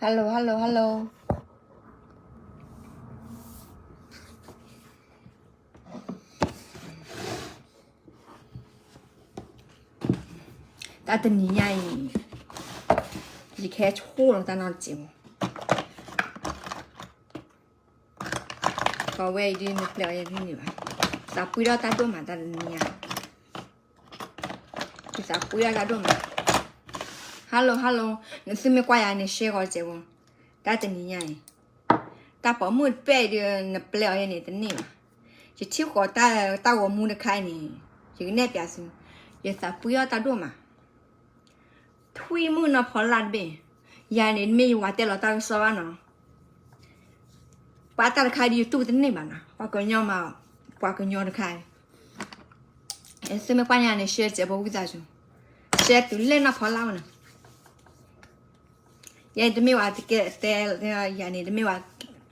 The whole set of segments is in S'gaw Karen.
Hello, hello, hello. တၢ်တနံၤညါအံၤ ယကဟဲဆိၣ်လီၤတၢ်နီတစဲးမး, ပှၤဝဲအံၤဒုးနပျဲအီၤယဲန့ၣ်ဘၣ်, သးပှ့ၤထီၣ်တၢ်ဒိၣ်မးတၢ်တနံၤညါ, ယသးပှ့ၤထီၣ်တၢ်ဒိၣ်မး. Hello, hello, နသုမ့ၢ်ကွၢ်ယၤန့ၣ် ရှဲဂီၤစဲးမး, တၢ်တနံၤညါအံၤ တၢ်ပိာ်မုၣ်တပဲၣ်အံၤဒုး နပျဲအီၤယဲန့ၣ်တန့ၢ်ဘၣ်. ယထံၣ်ဃီၤတၢ် တၢ်ဂီၤမူတခါအံၤန့ၣ် ယကနဲၣ်ပျးသု, ယသးပှ့ၤထီၣ်တၢ်ဒိၣ်မး, ထွံၣ်မုၣ်နီၢ်ဖီလာ်တဘ့ၣ်, ယၤန့ၣ် မ့ၢ်ယဝၤတဲလီၤတၢ်ကစီၣ်ဘၣ်နီၤ, ပှၤတၢ်တခါဒုးယတူၢ်တန့ၢ်ဘၣ်နီၤ, ပှၤကညီမး, ပှၤကညီတခါအံၤ, သုမ့ၢ်ကွၢ်ညါန့ၣ် ရှဲစဲးဖိဝံသးစူၤ, ရှဲတုၤလၢနီၢ်ဖီလာ်ဝဲနီၤ. ယဲတမ့ၢ်ဝဲတဲ, ယၤန့ၣ် တမ့ၢ်ဝဲ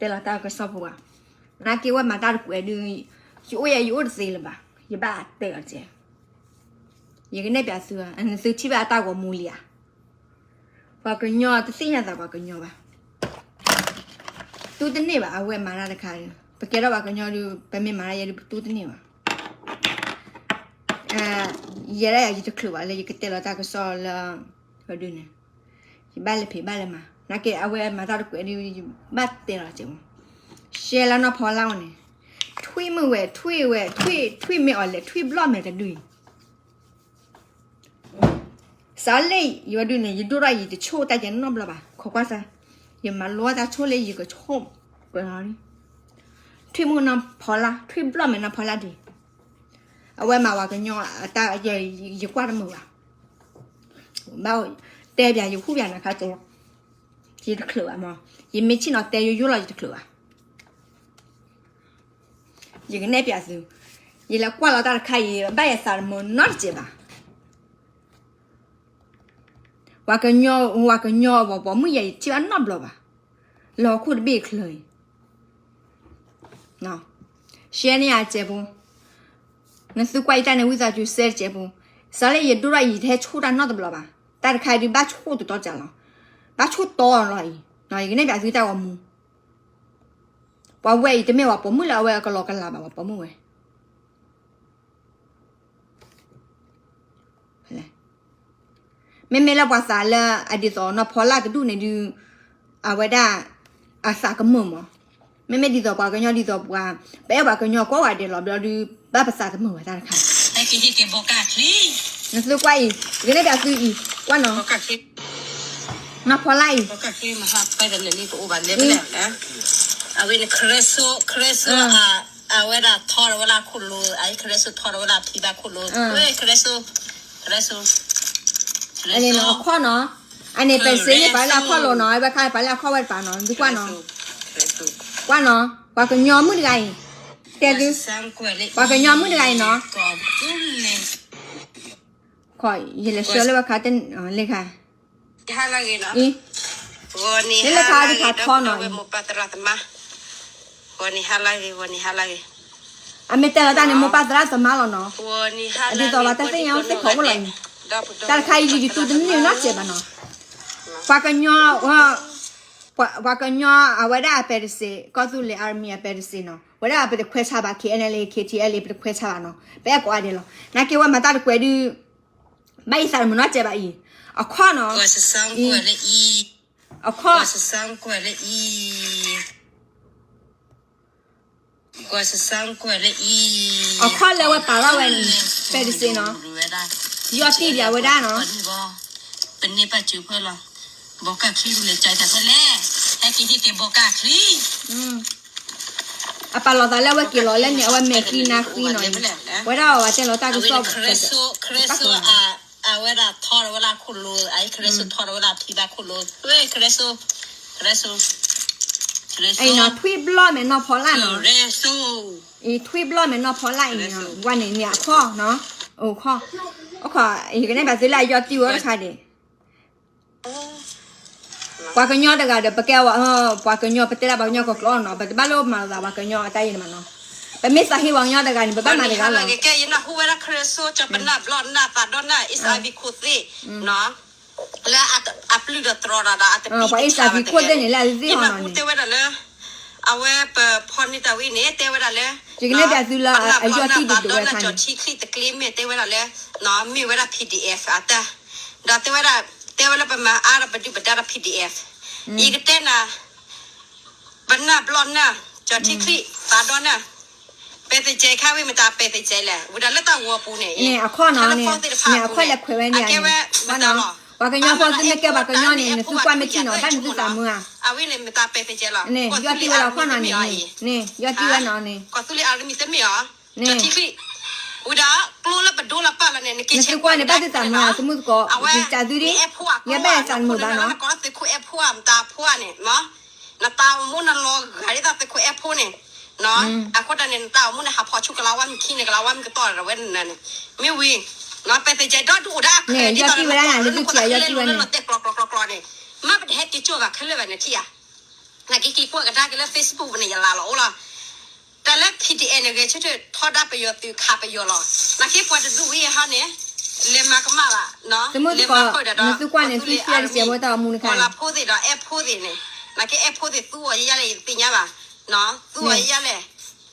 တဲလီၤတၢ်ကစီၣ်ဖိဘၣ်, နာ်က့ဝဲမၤတၢ်တကွဲးဒုး, ယအိၣ်ယဲ ယအိၣ်တသ့လၢၤဘၣ်, ယဘၣ်တဲအီၤစဲး, ယကနဲၣ်ပျးသုဧါ, နသုထံၣ်ဘၣ်အတၢ်ဂီၤမူလံဧါ. ပှၤကညီတသ့ၣ်ညါသးပှၤကညီဘၣ်, တူၢ်တန့ၢ်ဘၣ် အဝဲမၤတၢ်တခါဒုး, ပကဲထီၣ်ပှၤကညီဒုး ပမ့ၢ်မၤတၢ်ယဲဒုး ပတူၢ်တန့ၢ်ဘၣ်. ယဲဒၣ်ယၤ ယတချုးဘၣ်လၢယကတဲလီၤတၢ်ကစီၣ်လၢ ဒုးန့ၣ်, ယဘၣ်လဲၤဖံးဘၣ်လဲၤမၤ, နာ်က့အဝဲမၤတၢ်တကွဲးဒုး ယဘၣ်တဲလီၤစဲးမး, ရှဲလၢနီၢ်ဖီလာ်ဝဲန့ၣ်, ထွံၣ်မုၣ်ဝဲ ထွံၣ်ဝဲ ထွံၣ် ထွံၣ်မ့ၢ်အီၤလဲၣ် ထွံၣ်ဘျီၣ်မဲာ်တဒုအံၤ စးလၢယဝဲဒုးန့ၣ် ယဒိၣ်ထီၣ်ယတဆိၣ်တၢ်ကဲနီတဘျီဘၣ်, ခိးကွၢ်စၢ်, ယမၤလိတၢ်ဆိၣ်လၢယကဆိၣ်, ထွံၣ်မုၣ်နီၢ်ဖီလာ် ထွံၣ်ဘျီၣ်မဲာ်နီၢ်ဖီလာ်ဒုး, အဝဲမၤပှၤကညီအတၢ်, ယကွၢ်တမုာ်ဘၣ်, ဘၣ်တဲပျးယဃုပျးနၤခါကဲ, ယတချုးဘၣ်မး, ယမ့ၢ်ဆ့ၣ်နီၤတဲယိယိလီၤ ယတချုးဘၣ်. ယကနဲၣ်ပျးသု, ယလဲၤကွၢ်လီၤတၢ်တခါအံၤ ဘၣ်ယသးတမုာ်နီတစဲးဘၣ်. ပှၤကညီ, ပှၤကညီအပိာ်မုၣ်ယဲ ယထံၣ်ဘၣ်နီတဘျီဘၣ်, လီၤခိၣ်တဘ့ၣ်ချၢအံၤ, ရှဲန့ၢ်ယၤစဲးဖိ, နသုကွၢ်ယတၢ်န့ၣ် ဝံသးစူၤ ရှဲစဲးဖိ, စးလၢယဒိၣ်ထီၣ်အံၤ ယတဟဲဆိၣ်တၢ်နီတဘျီဘၣ်, တၢ်တခါအံၤဒုးဘၣ်ဆိၣ်တတီၤကၢ်လီၤ, ဘၣ်ဆိၣ်တီၤလီၤအံၤ, ယကနဲၣ်ပျးသုတၢ်ဂီၤမူ ပှၤဝဲအံၤတမ့ၢ်ပှၤပိာ်မုၣ်လၢအဝဲအကလီကလးဘၣ် ပှၤပိာ်မုၣ်ဝဲ မ့မ့ၢ်လၢပှၤသးလၢအဒ်သိးနီၢ်ဖီလာ်တဒူၣ်န့ၣ်ဒုး, အဝဲဒၣ်အသးကမုာ်မး, မ့မ့ၢ်ဒ်သိးပှၤကညီဒ်သိးပှၤ, ပအဲၣ်ပှၤကညီကိးဂၤဒဲးလီၤဘျီဒုး, ဘၣ်ပသးတမုာ်ဘၣ်တၢ်တခါ, နသုကွၢ်အံၤ, ယကနဲၣ်ပျးသုအံၤ, ကွၢ်နီၤ, နီၢ်ဖီလာ်အံၤ, အဝဲန့ၣ် ခရ့စိ, ခရ့စိ, အဝဲဒၣ်ထီၣ်ဝဲဒၣ်ခိၣ်လိ, အအံၤ ခရ့စိထီၣ်ဝဲဒၣ်ဖံဘၣ်ခိၣ်လိ, ခရ့စိ, ခရ့စိ, အခီၣ်နီၤ, အန့ၣ် ပစ့န့ၣ် ပာ်လၢအခီၣ်လိၤနီၤ, အဝဲခါပာ်လၢအခီၣ်ဝဲတပၤနီၤ, သုကွၢ်နီၤ, ကွၢ်နီၤ, ပှၤကညီမုၣ်တဂၤအံၤ, တဲသု, ပှၤကညီမုၣ်တဂၤအံၤနီၤ, ယလဲၤဆှၢလၢဝဲခါ, လၢခါ, လၢလၢခါဒုးဖးထီနီၤ, အမ့ၢ်တဲလီၤတၢ်န့ၣ် မိၢ်ပၢ်သရၣ်သမါလီၤနီၤ, ဒ်သိးပှၤတသ့ၣ်ညါအိၣ်သ့ၣ်ခိးအိၣ်လီၤအံၤ, တၢ်တခါအံၤ ယတူၢ်တန့ၢ်နီတစဲးဘၣ်နီၤ, ပှၤကညီ, ပှၤကညီအဝဲဒၣ်အပဲတစ့း, ကီၢ်သူလ့ၤ army အပဲတစ့းနီၤ, ဝဲဒၣ်ပတခွဲးဆါဘၣ်, KNLA KTLA ပတခွဲးဆါဘၣ်နီၤ, ပအဲၣ်ကိးဂၤဒဲးလီၤ, နာ်က့ဝဲမၤတၢ်တကွဲးဒုး, ဘၣ်ယသးတမုာ်နီတစဲးဘၣ်အံၤ, အခီၣ်နီၤ, အခီၣ် အခီၣ်လၢဝဲပာ်လီၤဝဲန့ၣ်, ပဲတစ့းနီၤ, ယီၢ်တံၢ်ဒံးအဝဲဒၣ်နီၤ, ပန့ၢ်ပာ်စၢၤဖဲလီၤ, ဘီကၢ်ချံလဲၤကၢ်တၢ်ဖဲလဲၣ်, ဟဲက့ၤဟ့ၣ်က့ၤဘီကၢ်ချံ, အပာ်လီၤသးလၢအဝဲက့ၤလီၤလၢန့ၣ် အဝဲမဲာ်ဃံနါဃံနီၤ, ဝဲဒၣ်အဝဲတဲလီၤတၢ်ကစီၣ်, ခရ့စိ, ခရ့စိ, အဝဲဒၣ်ထီၣ်ဝဲဒၣ်ခိၣ်လိ, အအံၤ ခရ့စိထီၣ်ဝဲဒၣ်ဖံဘၣ်ခိၣ်လိ, ခရ့စိ, ခရ့စိ, ထွံၣ်ဘျီၣ်မဲာ်နီၢ်ဖီလာ်နီၤ, ထွံၣ်ဘျီၣ်မဲာ်နီၢ်ဖီလာ်အံၤ, ဝဲန့ၣ်န့ၣ်အခီၣ်နီၤ, အခီၣ်, အခီၣ်, ယကနဲၣ်ပာ်သုလၢအယီၢ်တံၢ်ဝဲတခါဒံး ပှၤကညီတဂၤဒီး ပကဲဝဲ, ပှၤကညီ ပတဲဒၣ်ပှၤကညီကီၢ်ကျိာ်နီၤ, ပတဘၣ်လိၣ်မၤလိာ်သးပှၤကညီအတၢ်အံၤန့ၣ်မးနီၤ, ပမ့ၢ်သးဟ့ပှၤကညီတဂၤန့ၣ် ပဘၣ်မၤတဂၤလီၤ, ကဲယနၢ်ဟူဝဲဒၣ်ခရ့စိ ကပနၢ်ဘျီနၢ်သးဒီနၢ် အံၣ်စအါဘံခိၣ်သ့ၣ်နီၤ, လၢအပျုၢ်ဒီးတြီဒီး ဒီးအတပံၢ်တဆါဘၣ်တဂၤန့ၣ် ယမ့ၣ်အူတဲဝဲဒၣ်လၢ အဝဲပဖီန့ၢ်တၢ်ဝံၤန့ၣ် တဲဝဲဒၣ်လၢ ယကနဲၣ်ပၠးသုလၢအယီၢ်တံၢ်ဒိၣ်ဒိၣ်ဝဲတခါန့ၣ် ပနၢ်ပျီနၢ်သးဒီနၢ်ကၠီၤထံချံတကျ့မ့ၢ်တဲဝဲဒၣ်လၢ မ့ၢ်ဝဲဒၣ် P D F အတၢ် ဒီးတဲဝဲဒၣ် တဲဝဲလၢပမၤအါဒီးပဒုၣ်ပဒါဒီး P D F ယကတဲနၤ ပနၢ်ပျီနၢ် ကၠီၤထံချံ သးဒီနၢ် ပဲသကဲခါဝံၤ မတၤပဲသကဲလဲၣ် ဝံၤဒီးလၢတၢ်ဂီၤပူၤန့ၣ် အခီၣ်နီၤန့ၣ် အခီၣ်လဲၤခွဲးဝဲန့ၣ် အကဲဝဲ ပှၤကညီဖိသုမ့ၢ်ကဲပှၤကညီန့ၣ် နသုကွၢ်မ့ၢ်ထံၣ်နီၤ တၢ်နသုသးမုာ်ဧါ အဝဲန့ၣ်မတၤပဲသကဲလီၤ န့ၣ် ယီၢ်တံၢ်ဝဲလီၤအခီၣ်နီၤန့ၣ် န့ၣ် ယီၢ်တံၢ်ဝဲနီၤန့ၣ် ကီၢ်သူလ့ၤအရမံၤတမ့ၢ်အီၤ ကၠီၤထံချံ ဝံၤဒီး ကျိလၢပဒိလီၤပာ်လီၤန့ၣ် နက့ၤဆဲးကွၢ်န့ၣ် ဘၣ်သုသးမုာ်ဧါ သုမုၢ်သကိး ယကးသုဒံး ယဲဘၣ်သးတမုာ်ဘၣ်နီၤ နကိးလၢသုးခိၣ်အဲၣ်ဖိဧါ မတၤဖိဧါန့ၣ် နတၢ်အိၣ်မူနလီၤဂာ်ဒ်သိးသုးခိၣ်အဲၣ်ဖိန့ၣ် အဃိတၢ်န့ၣ် နတၢ်အိၣ်မူန့ၣ် ဟးဖီၣ်ဆူကလးဝါမုၢ်ခံန့ၣ် ကလးဝါမုၢ်ကတီၢ်ဝဲန့ၣ်န့ၣ် မ့ၢ်ဝံၤ ပဲသကဲဒီဒူၣ်အိၣ်ဒၣ်အချၢ ဒ်သိးနကိးလၢနကိးလၢ လၢနလီၤတဲာ်ကျီကျီကျီကျီန့ၣ် မ့ၢ်ပတဟဲက့ၤကၠိၣ်ဘၣ်ခဲလၢာ်ဘၣ်န့ၣ်ထံၣ်ဧါ နက့ၤက့ၤကွၢ်ကဒါက့ၤလၢ Facebook ပူၤန့ၣ် ယလၤလီၤအိၣ်လီၤ တၢ်လၢ P D F န့ၣ် ဂဲၤဆၢထၢၣ်ထီဒါပယီၤသုးခးပယီၤလီၤ. နာ်က့ပှၤတဒူၣ်ဝံၤဟီန့ၣ် လဲၤမၤကမၣ်ဘၣ် သုမုၣ်သကိး နသုကွၢ်န့ၣ် သု share တစဲးဖိတၢ်အိၣ်မူတခါန့ၣ် ပှၤလၢဖိသ့ၣ်ဒီးအဲၣ်ဖိသ့ၣ်န့ၣ် နာ်က့အဲၣ်ဖိသ့ၣ်သူအီၤယဲလဲၣ် ယတသ့ၣ်ညါဘၣ် သူအီၤယဲလဲၣ်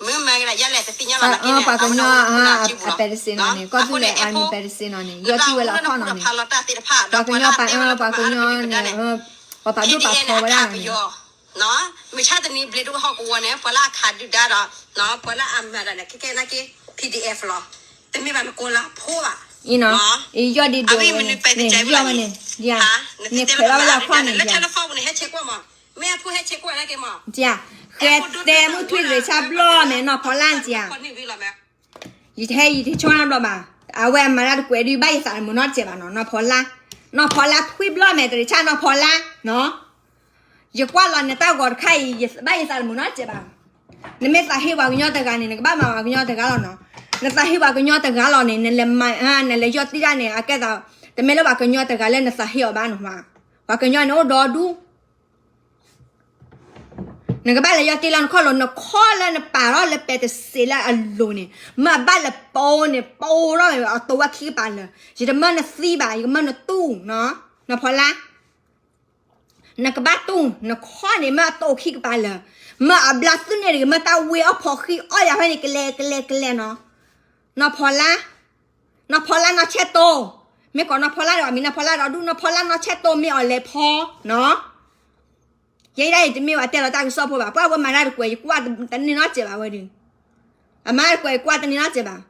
မ့ၢ်မၤကဒါယဲလဲၣ် တသ့ၣ်ညါဘၣ် နာ်က့န့ၣ် ပှၤကညီ အပဲတစ့နီၤန့ၣ် ကီၢ်သူလ့ၤ army ပဲတစ့နီၤန့ၣ် ယီၢ်တံၢ်ဝဲလီၤအခီၣ်နီၤန့ၣ် ပှၤကညီပှၤ ပှၤကညီန့ၣ် ပှၤပာ်ဒိၣ်ပာ်ထီဝဲဒၣ်နီၤန့ၣ် မုၢ်ဆါတနံၤဘျဲးဒိၣ်ဟီၣ်ကဝီၤန့ၣ် ပှၤလၢအခးဒုၣ်ဒါဒီး ပှၤလၢအမၤတၢ်န့ၣ် ခဲကဲနာ်က့ P D F လီၤ. တမ့ၢ်ဘၣ်နကိးလၢအဖိဘၣ် အံၤနီၤ အံၤယီၢ်ဒံးဒိၣ်န့ၣ် ယီၢ်ဝဲန့ၣ် ယၤ န့ၣ်ခွဲးဘၣ်ဝဲလၢအခီၣ်န့ၣ် ယၤ လၢ telephone န့ၣ် ဟဲဆဲးကွၢ်မး မ့ၢ်အဖိဟဲဆဲးကွၢ်နာ်က့မး ယၤ ဃဲတဲမုၢ်ထွံၣ်တရ့းဆါဘျီမဲာ်နီၢ်ဖီလါန့ၣ် ယၤ ယတဟဲယတဆိကမိၣ်ဘၣ် အဝဲအမၤတၢ်တကွဲးဒုးဘၣ်ယသးတမုာ်နီတစဲးဘၣ်နီၤ နီၢ်ဖီလါ နီၢ်ဖီလါထွံဘျီမဲာ်တရ့းဆါနီၢ်ဖီလါနီၤ ယကွၢ်လီၤနတၢ်ဂီၤတခါအံၤ ဘၣ်ယသးတမုာ်နီတစဲးဘၣ် နမ့ၢ်သးဟ့ပှၤကညီတဂၤန့ၣ် နကဘၣ်မၤပှၤကညီတဂၤလီၤနီၤ နသးဟ့ပှၤကညီတဂၤလီၤန့ၣ် နလဲၤမၤ နလဲၤယီၢ်တံၢ်တၢ်န့ၣ် အကဲသး တမ့ၢ်လၢပှၤကညီတဂၤလၢနသးဟ့အီၤဘၣ်နီၤ ပှၤကညီန့ၣ်အိၣ်ဒီဒူၣ် နကဘၣ်လဲၤယီၢ်တံၢ်လၢနခီၣ်လီၤ နခီၣ်လၢနပာ်ထီၣ်လၢပဲတစ့းလၢအလိၤန့ၣ် မ့ၢ်အဘၣ်လဲၤပိန့ၣ် ပိထီၣ်အတိဝဲခံကပၤလၢာ် ယတမၢနသံဘၣ် ယကမၢနတူၢ်နီၤ နီၢ်ဖီလါ နကဘၣ်တူၢ် နခီၣ်န့ၣ် မ့ၢ်အတိခံကပၤလၢာ် မ့ၢ်အဘျါသုန့ၣ်တဂ့ၤ မ့ၢ်တၢ်ဝ့အီၣ်ဖီၣ်ဃံအီၣ်ယၤဖဲန့ၣ် ကလဲၤကလဲၤကလဲၤနီၤ နီၢ်ဖီလါ နီၢ်ဖီလါနီၢ်ဆဲၣ်တိ မ့ၢ်ကိးနီၢ်ဖီလါဒီး မံၤနီၢ်ဖီလါဒီးဒူၣ် နီၢ်ဖီလါနီၢ်ဆဲၣ်တိ မ့ၢ်အီၤလဲၤဖီနီၤ ယဲဒၣ်အံၤတမ့ၢ်ဝဲတဲလီၤတၢ်ကစီၣ်ဖိဘၣ် ပှၤဝဲမၤတၢ်တကွဲး ယကွၢ်တန့ၢ်နီတစဲးဘၣ်ဝဲဒုး အမၤတၢ်တကွဲး ယကွၢ်တန့ၢ်နီတစဲးဘၣ်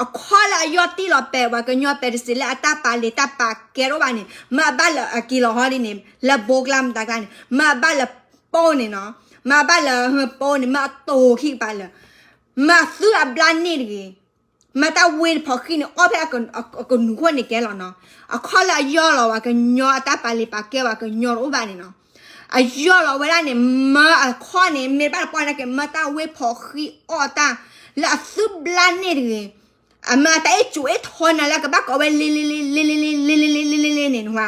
အခီၣ်လၢအယီၢ်တံၢ်လီၤပဲာ် ပှၤကညီပဲတစ့းလၢအတၢ်ပာ်လံာ်တၢ်ပာ်ကဲထီၣ်ဘၣ်န့ၣ် မ့ၢ်အဘၣ်လၢအက့ၤလီၤဟီဒ်န့ၣ် လၢဘိကျါမတၤကျါန့ၣ် မ့ၢ်အဘၣ်လၢပိန့ၣ်နီၤ မ့ၢ်အဘၣ်လၢပိန့ၣ် မ့ၢ်အတိခံကပၤလၢာ် မ့ၢ်အသုအဘျါန့ၣ်တဂ့ၤ မ့ၢ်တၢ်ဝ့ဖီၣ်ဃံန့ၣ် အီၣ်ဖဲအကနူၤခိၣ်န့ၣ်ကဲလီၤနီၤ အခီၣ်လၢအယီၢ်လီၤပှၤကညီအတၢ်ပာ်လံာ်ပာ်ကဲပှၤကညီတအိၣ်ဘၣ်န့ၣ်နီၤ အယီၢ်လီၤဝဲဒၣ်န့ၣ် မ့ၢ်အခီၣ်န့ၣ် မ့ၢ်တဘၣ်တပီၢ်နာ်က့ မ့ၢ်တၢ်ဝ့ဖီၣ်ဃံအီၣ်တၢ် လၢအသုဘျါန့ၣ်တဂ့ၤ အမ့ၢ်အတၢ်အ့ၣ်ကူးအ့ၣ်ထီနၤလၢအကဘၣ်ကိးဝဲ လ့လ့လ့ လ့လ့လ့ လ့လ့လ့ လ့လ့လ့ လ့လ့လ့န့ၣ်နဝဲ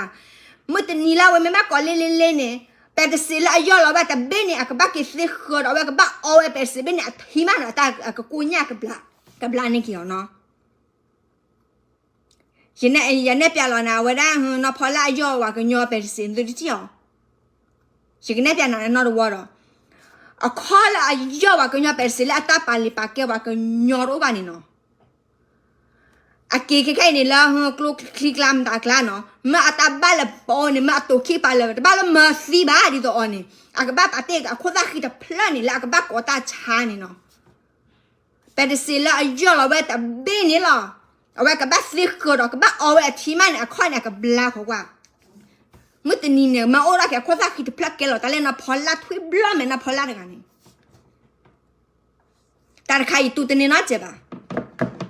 မုၢ်တနံၤလၢအဝဲမ့ၢ်ဘၣ်ကိးလ့လ့လ့န့ၣ် ပဲတစ့းလၢအယီၢ်လီၤဝဲတဘ့ၣ်န့ၣ် အကဘၣ်က့ၤသ့ဃၢၤဒီး အဝဲကဘၣ်အီဝဲပဲတစ့းဘ့ၣ်န့ၣ် အထံမးန့ၣ် အတၢ်ကကိညၣ် ကဘျါန့ၢ်က့ၤအီၤနီၤ ယနဲၣ်ပျးလီၤနၤ အဝဲဒၣ် နီၢ်ဖီလါအယီၢ်ပှၤကညီပဲတစ့း သုတထံၣ်အီၤ ယကနဲၣ်ပျးနၤနီတဝီဒီး အခီၣ်လၢအယီၢ်ပှၤကညီပဲတစ့းလၢအတၢ်ပာ်လံာ်ပာ်ကဲပှၤကညီတအိၣ်ဘၣ်န့ၣ်နီၤ အက့ၤခဲခဲအံၤန့ၣ်လၢ ကျိချံကျါမတၤကျါနီၤ မ့ၢ်အတၢ်ဘၣ်လၢပိန့ၣ် မ့ၢ်အတိခံကပၤလၢာ် တဘၣ်လၢမၤသံဘၣ်ဒ်သိးအီၤန့ၣ် အကဘၣ်ပာ်တ့ၢ်အခိၣ်သၣ်ဃံတဖျၢၣ်န့ၣ် လၢအကဘၣ်ကိးတၢ်ဆါန့ၣ်နီၤ ပဲတစ့းလၢအယီၢ်လီၤဝဲတဘ့ၣ်န့ၣ်လီၤ. အဝဲကဘၣ်သ့ဃၢၤဒီးကဘၣ်အီဝဲအထံမးန့ၣ် အခီၣ်န့ၣ် အကဘျါဃီၤကွၢ် မုၢ်တနံၤန့ၣ် မ့ၢ်အိၣ်ဒၣ်က့ၤအခိၣ်သၣ်ဃံတဖျၢၣ်ကဲလီၤ တၢ်လၢနီၢ်ဖီလါထွံဘျီမဲာ် နီၢ်ဖီလါတဂၤန့ၣ် တၢ်တခါအံၤတူၢ်တန့ၢ်နီတစဲးဘၣ်.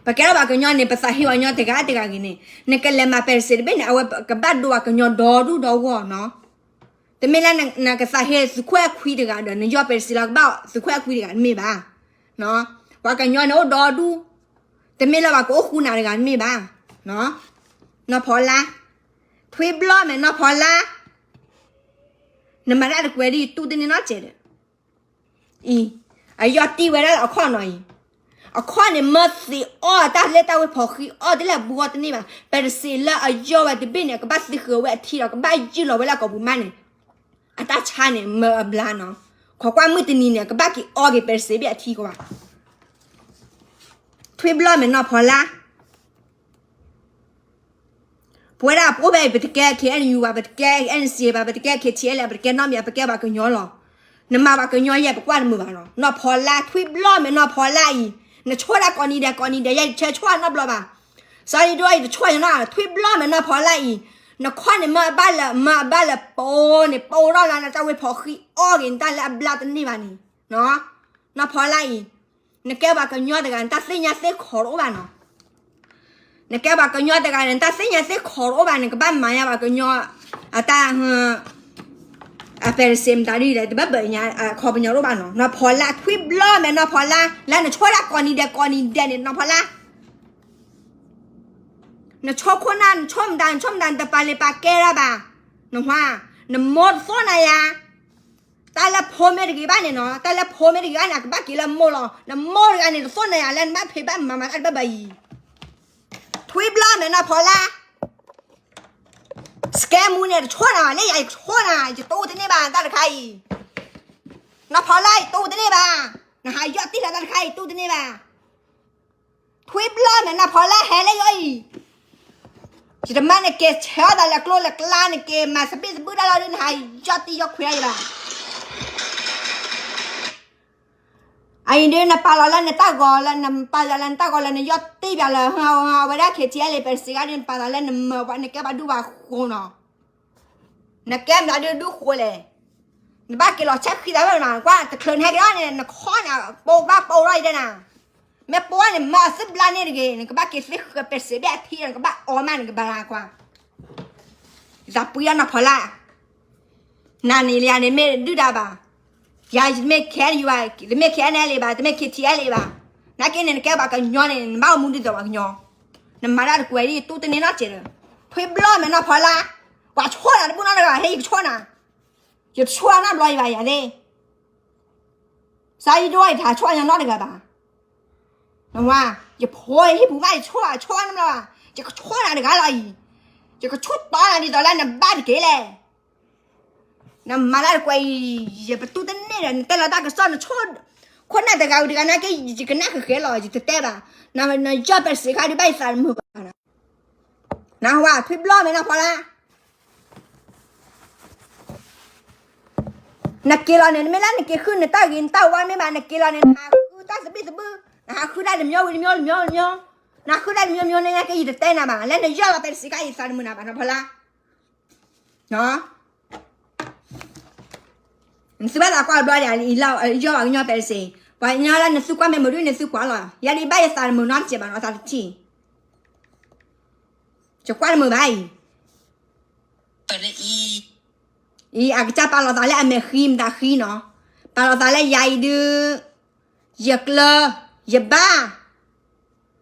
ပကဲထီၣ်ပှၤကညီန့ၣ် ပသးဟ့ပှၤကညီတဂၤတဂၤဂ့ၤန့ၣ် နကလဲၤမၤပဲတစ့းတဘ့ၣ်န့ၣ် အဝဲကဘၣ်ဒိပှၤကညီဒီဒူၣ်ဒီဂီၢ်နီၤ. တမ့ၢ်လၢနကသးဟ့သုးခိၣ်အဲၣ်ခွံတဂၤဒီး နယီၢ်ပဲတစ့းလီၤကဘၣ်သုးခိၣ်အဲၣ်ခွံတဂၤတမ့ၢ်ဘၣ်. ပှၤကညီန့ၣ်အိၣ်ဒီဒူၣ် တမ့ၢ်လၢပှၤကအိၣ်ဃူနၤတဂၤတမ့ၢ်ဘၣ်. နီၢ်ဖီလါ ထွံဘျီမဲာ်နီၢ်ဖီလါ နမၤတၢ်တကွဲးဒ်အံၤ တူၢ်တန့ၢ်နီတစဲးဒီး အံၤ အယီၢ်တံၢ်ဝဲဒၣ်လၢအခီၣ်နီၤအံၤ အခီၣ်န့ၣ်မၢသံးအီၣ်တၢ်လၢတၢ်ဝဲဖီၣ်ဃံအီၣ်တလဲၣ်ဘူးအီၣ်တန့ၢ်ဘၣ်. ပတစ့းလၢအယီၢ်ဝဲတဘ့ၣ်န့ၣ် ကဘၣ်သံဃုာ်ဝဲအထံဒီး ကဘၣ်ယုၢ်လီၤဝဲလၢကီၢ်ပူၤမးန့ၣ် အတၢ်ဆါန့ၣ်မၢအဘျါနီၤ. ခိးကွၢ်မုၢ်တနံၤန့ၣ် ကဘၣ်က့ၤအီၣ်က့ၤပတစ့းဘ့ၣ်အထံကီးဘၣ်. ထွံၣ်ဘျီၣ်မဲာ်နီၢ်ဖီလာ် ပဝဲဒၣ်ပအိၣ်ဖဲအံၤ ပတကဲ K N U ဘၣ်, ပတကဲ N C A ဘၣ်, ပတကဲ K T L ဘၣ်, ပတကဲနီတမံၤ, ပကဲပှၤကညီလီၤ. နမၤပှၤကညီယဲၢ် ပကွၢ်တမုာ်ဘၣ်နီၤ. နီၢ်ဖီလာ် ထွံၣ်ဘျီၣ်မဲာ်နီၢ်ဖီလာ်အံၤ နဆိၣ်ဒၣ်ကိးနံၤဒဲးကိးနံၤဒဲး ယဲယဆဲဆိၣ်နီတဘျီဘၣ်. စီၤယံၤဒိၣ်အံၤ တဆိၣ်ယနီၤ ထွံၣ်ဘျီၣ်မဲာ်နီၢ်ဖီလာ်အံၤ နခီၣ်န့ၣ်မၢအဘၣ်လၢ မၢအဘၣ်လၢပိန့ၣ် ပိထီၣ်လၢနတၢ်ဝဲဖီၣ်ဃံအီၣ်က့ၤနတၢ်လၢအဘျါတန့ၢ်ဘၣ်န့ၣ် နီၢ်ဖီလာ်အံၤ နကဲပှၤကညီတဂၤ နတၢ်သ့ၣ်ညါသ့ၣ်ခီတအိၣ်ဘၣ်နီၤ. နကဲပှၤကညီတဂၤန့ၣ် နတၢ်သ့ၣ်ညါသ့ၣ်ခီတအိၣ်ဘၣ်န့ၣ် ကဘၣ်မၤညါပှၤကညီ အတၢ် အပဲတစ့းမတၤဒ်လဲၣ် တဘၣ်ဘၣ်ညါ အခီပညီတအိၣ်ဘၣ်နီၤ. နီၢ်ဖီလာ် ထွံၣ်ဘျီၣ်မဲာ်နီၢ်ဖီလာ် လၢနဆိၣ်ဒၣ်ကိးနံၤဒဲးကိးနံၤဒဲးန့ၣ် နီၢ်ဖီလာ် နဆိၣ်ခိၣ်နၢ် နဆိၣ်မတၤ နဆိၣ်မတၤ နတပာ်လံာ်ပာ်ကဲတၢ်ဘၣ်. နဟါ နမိၢ်တသိၣ်နၤယၤ တၢ်လၢဖိမ့ၢ်တဂ့ၤဘၣ်န့ၣ်နီၤ တၢ်လၢဖိမ့ၢ်တဂ့ၤဘၣ်န့ၣ် အကဘၣ်က့ၤလၢမိၢ်လီၤ. နမိၢ်တဂၤန့ၣ် တသိၣ်နၤယၤလၢနဘၣ်ဖံးဘၣ်မၤမၤတၢ်တဘၣ်ဘၣ်အံၤ ထွံၣ်ဘျီၣ်မဲာ်နီၢ်ဖီလာ် စကဲမူန့ၣ် တဆိၣ်နၤလၢယၤ ယကဆိၣ်နၤ ယတူၢ်တန့ၢ်ဘၣ်တၢ်တခါအံၤ နီၢ်ဖီလာ် ယတူၢ်တန့ၢ်ဘၣ်. နဟးယီၢ်တံၢ်လီၤတၢ်တခါအံၤ တူၢ်တန့ၢ်ဘၣ်. ထွံၣ်ဘျီၣ်မဲာ်နီၢ်ဖီလာ် ဟဲလၢယအိၣ်အံၤ ယတမၤနက့ၤဆဲးအီၣ်သးလၢကျိလၢကျါ နက့ၤမၤသဘံၣ်သဘုၣ်တၢ်လီၤဒီး နဟးယီၢ်တံၢ်ယီၢ်ခွဲးယၤဘၣ်. အအံၤဒုး နပာ်လီၤလၢနတၢ်ဂီၤလၢ နပာ်လီၤလၢနတၢ်ဂီၤလၢ နယီၢ်တံၢ်ဘၣ်လၢ အဝဲဒၣ် K T L ပစံးဂၤဒုး နပာ်လီၤလၢနမၤ နကဲပှၤဒူပှၤဃိၤနီၤ. နကဲမတၤဒုးဒူဃိၤလဲၣ်. နဘၣ်က့ၤလီၤဆဲးဃံသးဘၣ်နီၤ ကွၢ်တချုးနဟဲက့ၤလီၤန့ၣ် နခီၣ်န့ၣ် ပိာ်ဘၣ်ပိာ်လီၤအံၤဒဲနၤ. မ့ၢ်ပိာ်န့ၣ် မၤအီၤသုဘျါန့ၣ်တဂ့ၤ နကဘၣ်က့ၤသ့ဃၢၤပစံးဘ့ၣ်အထံ နကဘၣ်အီမး နကဘၣ်လၢကွၢ် သးပှံအီၤနီၢ်ဖီလာ် နၤန့ၣ်လၢယၤန့ၣ် မ့ၢ်ဒုၣ်ဒါဘၣ်. ယၤ ယတမ့ၢ် K N U ဘၣ်, တမ့ၢ် K N L A ဘၣ်, တမ့ၢ် K T L A ဘၣ်. နာ်က့န့ၣ် နကဲပှၤကညီန့ၣ် နဘၣ်အိၣ်မူဒ်သိးပှၤကညီ. နမၤတၢ်တကွဲးဒ်ယတူၢ်တန့ၢ်နီတစဲးဒီး ထွံၣ်ဘျီၣ်မဲာ်နီၢ်ဖီလာ်, ပှၤဆိၣ်နၤတဘူၣ်နီတဂၤ ဟဲယကဆိၣ်နၤ, ယတဆိၣ်နီတဘျီယဘၣ်ယၤသ့ၣ် စီၤယံၤဒိၣ် ယတဟးဆိၣ်ညီနီတဂၤဘၣ်. နဝၤ, ယဖိယဟံၣ်ပူၤဘၣ် ယဆိၣ်ဆိၣ်နီတဘျီဘၣ်, ယကဆိၣ်နၤတဂၤလီၤအံၤ, ယကဆိၣ်တီနၤဒ်သိးလၢနဘၣ်တက့ၢ်လဲၣ်. နမၤတၢ်တကွဲးအံၤ ယပတူၢ်တန့ၢ်ဒီး နတဲလီၤတၢ်ကစီၣ် နဆိၣ်, ခိၣ်နၢ်တဂၤဝံၤတဂၤနာ်က့ ယကနၣ်ဃဲၤဃဲၤလီၤ ယတတဲဘၣ်. နယီၢ်ပဲတစ့းခါဒုးဘၣ်ယသးတမုာ်ဘၣ်. နဝၤ ထွံၣ်ဘျီၣ်မဲာ်နီၢ်ဖီလာ် နက့ၤလီၤန့ၣ် နမ့ၢ်လၢနက့ၤဃုနတၢ်ဂ့ၤနတၢ်ဝါမ့ၢ်ဘၣ် နက့ၤလီၤန့ၣ် နဟးဃုတၢ်သဘံၣ်သဘုၣ်, နဟးဃုတၢ်တမျိုးဝံၤတမျိုးတမျိုးတမျိုး, နဟးဃုတၢ်တမျိုးမျိုးန့ၣ် နာ်က့ယတတဲနၤဘၣ်, လၢနယီၢ်လီၤပဲတစ့းခါ ယသးတမုာ်နၤဘၣ်နီၢ်ဖီလာ်. နသုဘၣ်သးကွၢ်တဘျီဒီး ယီၢ်ပှၤကညီပဲတစ့း, ပှၤကညီလၢနသုကွၢ်မ့ၢ်မုာ်ဒုး နသုကွၢ်လီၤ, ယၤဒ်ဘၣ်ယသးတမုာ်နီတစဲးဘၣ်နီၤ သးတထံၣ်, ယကွၢ်တမုာ်ဘၣ်အံၤ အံၤ အကစၢ်ပာ်လီၤသးလၢအမဲာ်ဃံမတၤဃံနီၤ, ပာ်လီၤသးလၢယၤအံၤဒုး, ယကျၢ, ယဘါ,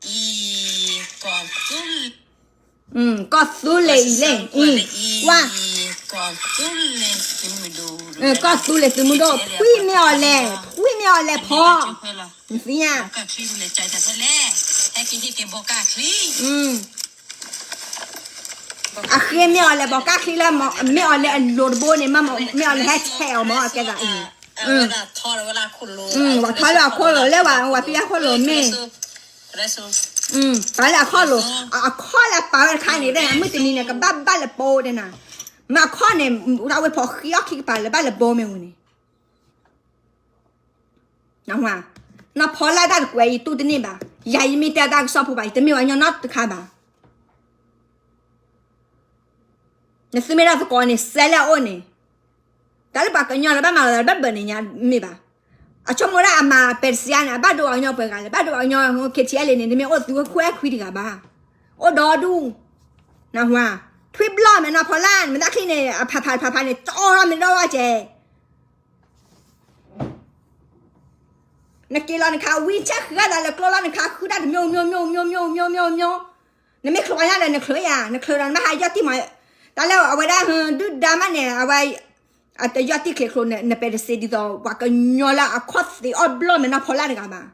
ကီၢ်သူလ့ၤအံၤလဲၣ်, ကွၢ်, ကီၢ်သူလ့ၤသုးမုၢ်ဒိၣ် ထွံၣ်မ့ၢ်အီၤလဲၣ်, ထွံၣ်မ့ၢ်အီၤလဲၣ်ဖီ, နသ့ၣ်ညါ အဃ့မ့ၢ်အီၤလဲၣ် ဘီကၣ်ချံလၢ မ့ၢ်အီၤလဲၣ်အလိၤတဘိန့ၣ် မ့ၢ်အီၤလဲၣ်ဟဲဆဲးအီၤမ့ၢ်အကဲသးအံၤ, ဝဲထီလၢအခိၣ်လိၤလၢဝဲ ဝဲပံလၢခိၣ်လိၤမ့ၢ်, ပာ်လၢအခီၣ်လိၤ, အခီၣ်လၢပာ်ဝဲတခါန့ၣ် မုၢ်တနံၤန့ၣ် ကဘၣ်ဘၣ်လၢပိဒဲနၤ, မ့ၢ်အခီၣ်န့ၣ် တၢ်ဝဲဖီၣ်ဃံအီၣ်ခံကပၤလၢဘၣ်လၢပိမ့ၢ်ဝံၤန့ၣ် နီၢ်ဖီလာ်တၢ်တကွဲး ယတူၢ်တန့ၢ်ဘၣ်, ယၤယမ့ၢ်တဲတၢ်ကစီၣ်ဖိဘၣ် ယတမ့ၢ်ပှၤကညီနီတခါဘၣ်. နသုမ့ၢ်ဒၣ်သကိးန့ၣ် စဲးလၢအအိၣ်န့ၣ်, တၢ်လၢပှၤကညီလၢဘၣ်မၤလီၤသးလၢဘၣ်ဘၢၣ်န့ၣ်ညါမ့ၢ်ဘၣ်. အဆိကမိၣ်ဒၣ်အမၤပဲတစ့းန့ၣ် အဘၣ်ဒိပှၤကညီပှဲၤဂၤလဲၣ်, ဘၣ်ဒိပှၤကညီ KTLA န့ၣ် တမ့ၢ်အိၣ်သုခွဲခွံတဂၤဘၣ်, အိၣ်ဒီဒူၣ်, နဝၤ, ထွံၣ်ဘျီၣ်မဲာ်နီၢ်ဖီလာ် နမ့ၢ်တၢ်ချံန့ၣ် အဖးဖးဖးဖးန့ၣ် ကၠီထီၣ်မ့ၢ်ဒီဝဲကဲ နက့ၤလီၤနခးဝံဆဲးဃုာ်သးလၢကျိလီၤ နခးဃုတၢ်တမျိုးမျိုးမျိုးမျိုးမျိုးမျိုးမျိုးမျိုး, နမ့ၢ်ချုးပှၤညါဒီးနချုးယၤ နချုးဒီးနဘၣ်ဟးယီၢ်တံၢ်မး, တၢ်လၢအဝဲဒၣ်ဒုၣ်ဒါမးန့ၣ် အဝဲ, အတယီၢ်တံၢ်ချ့ချိးနပဲတစ့းဒ်သိး ပှၤကညီလၢအခီၣ်သ့အီၣ်ဘျီၣ်မဲာ်နီၢ်ဖီလာ်တဂၤဘၣ်.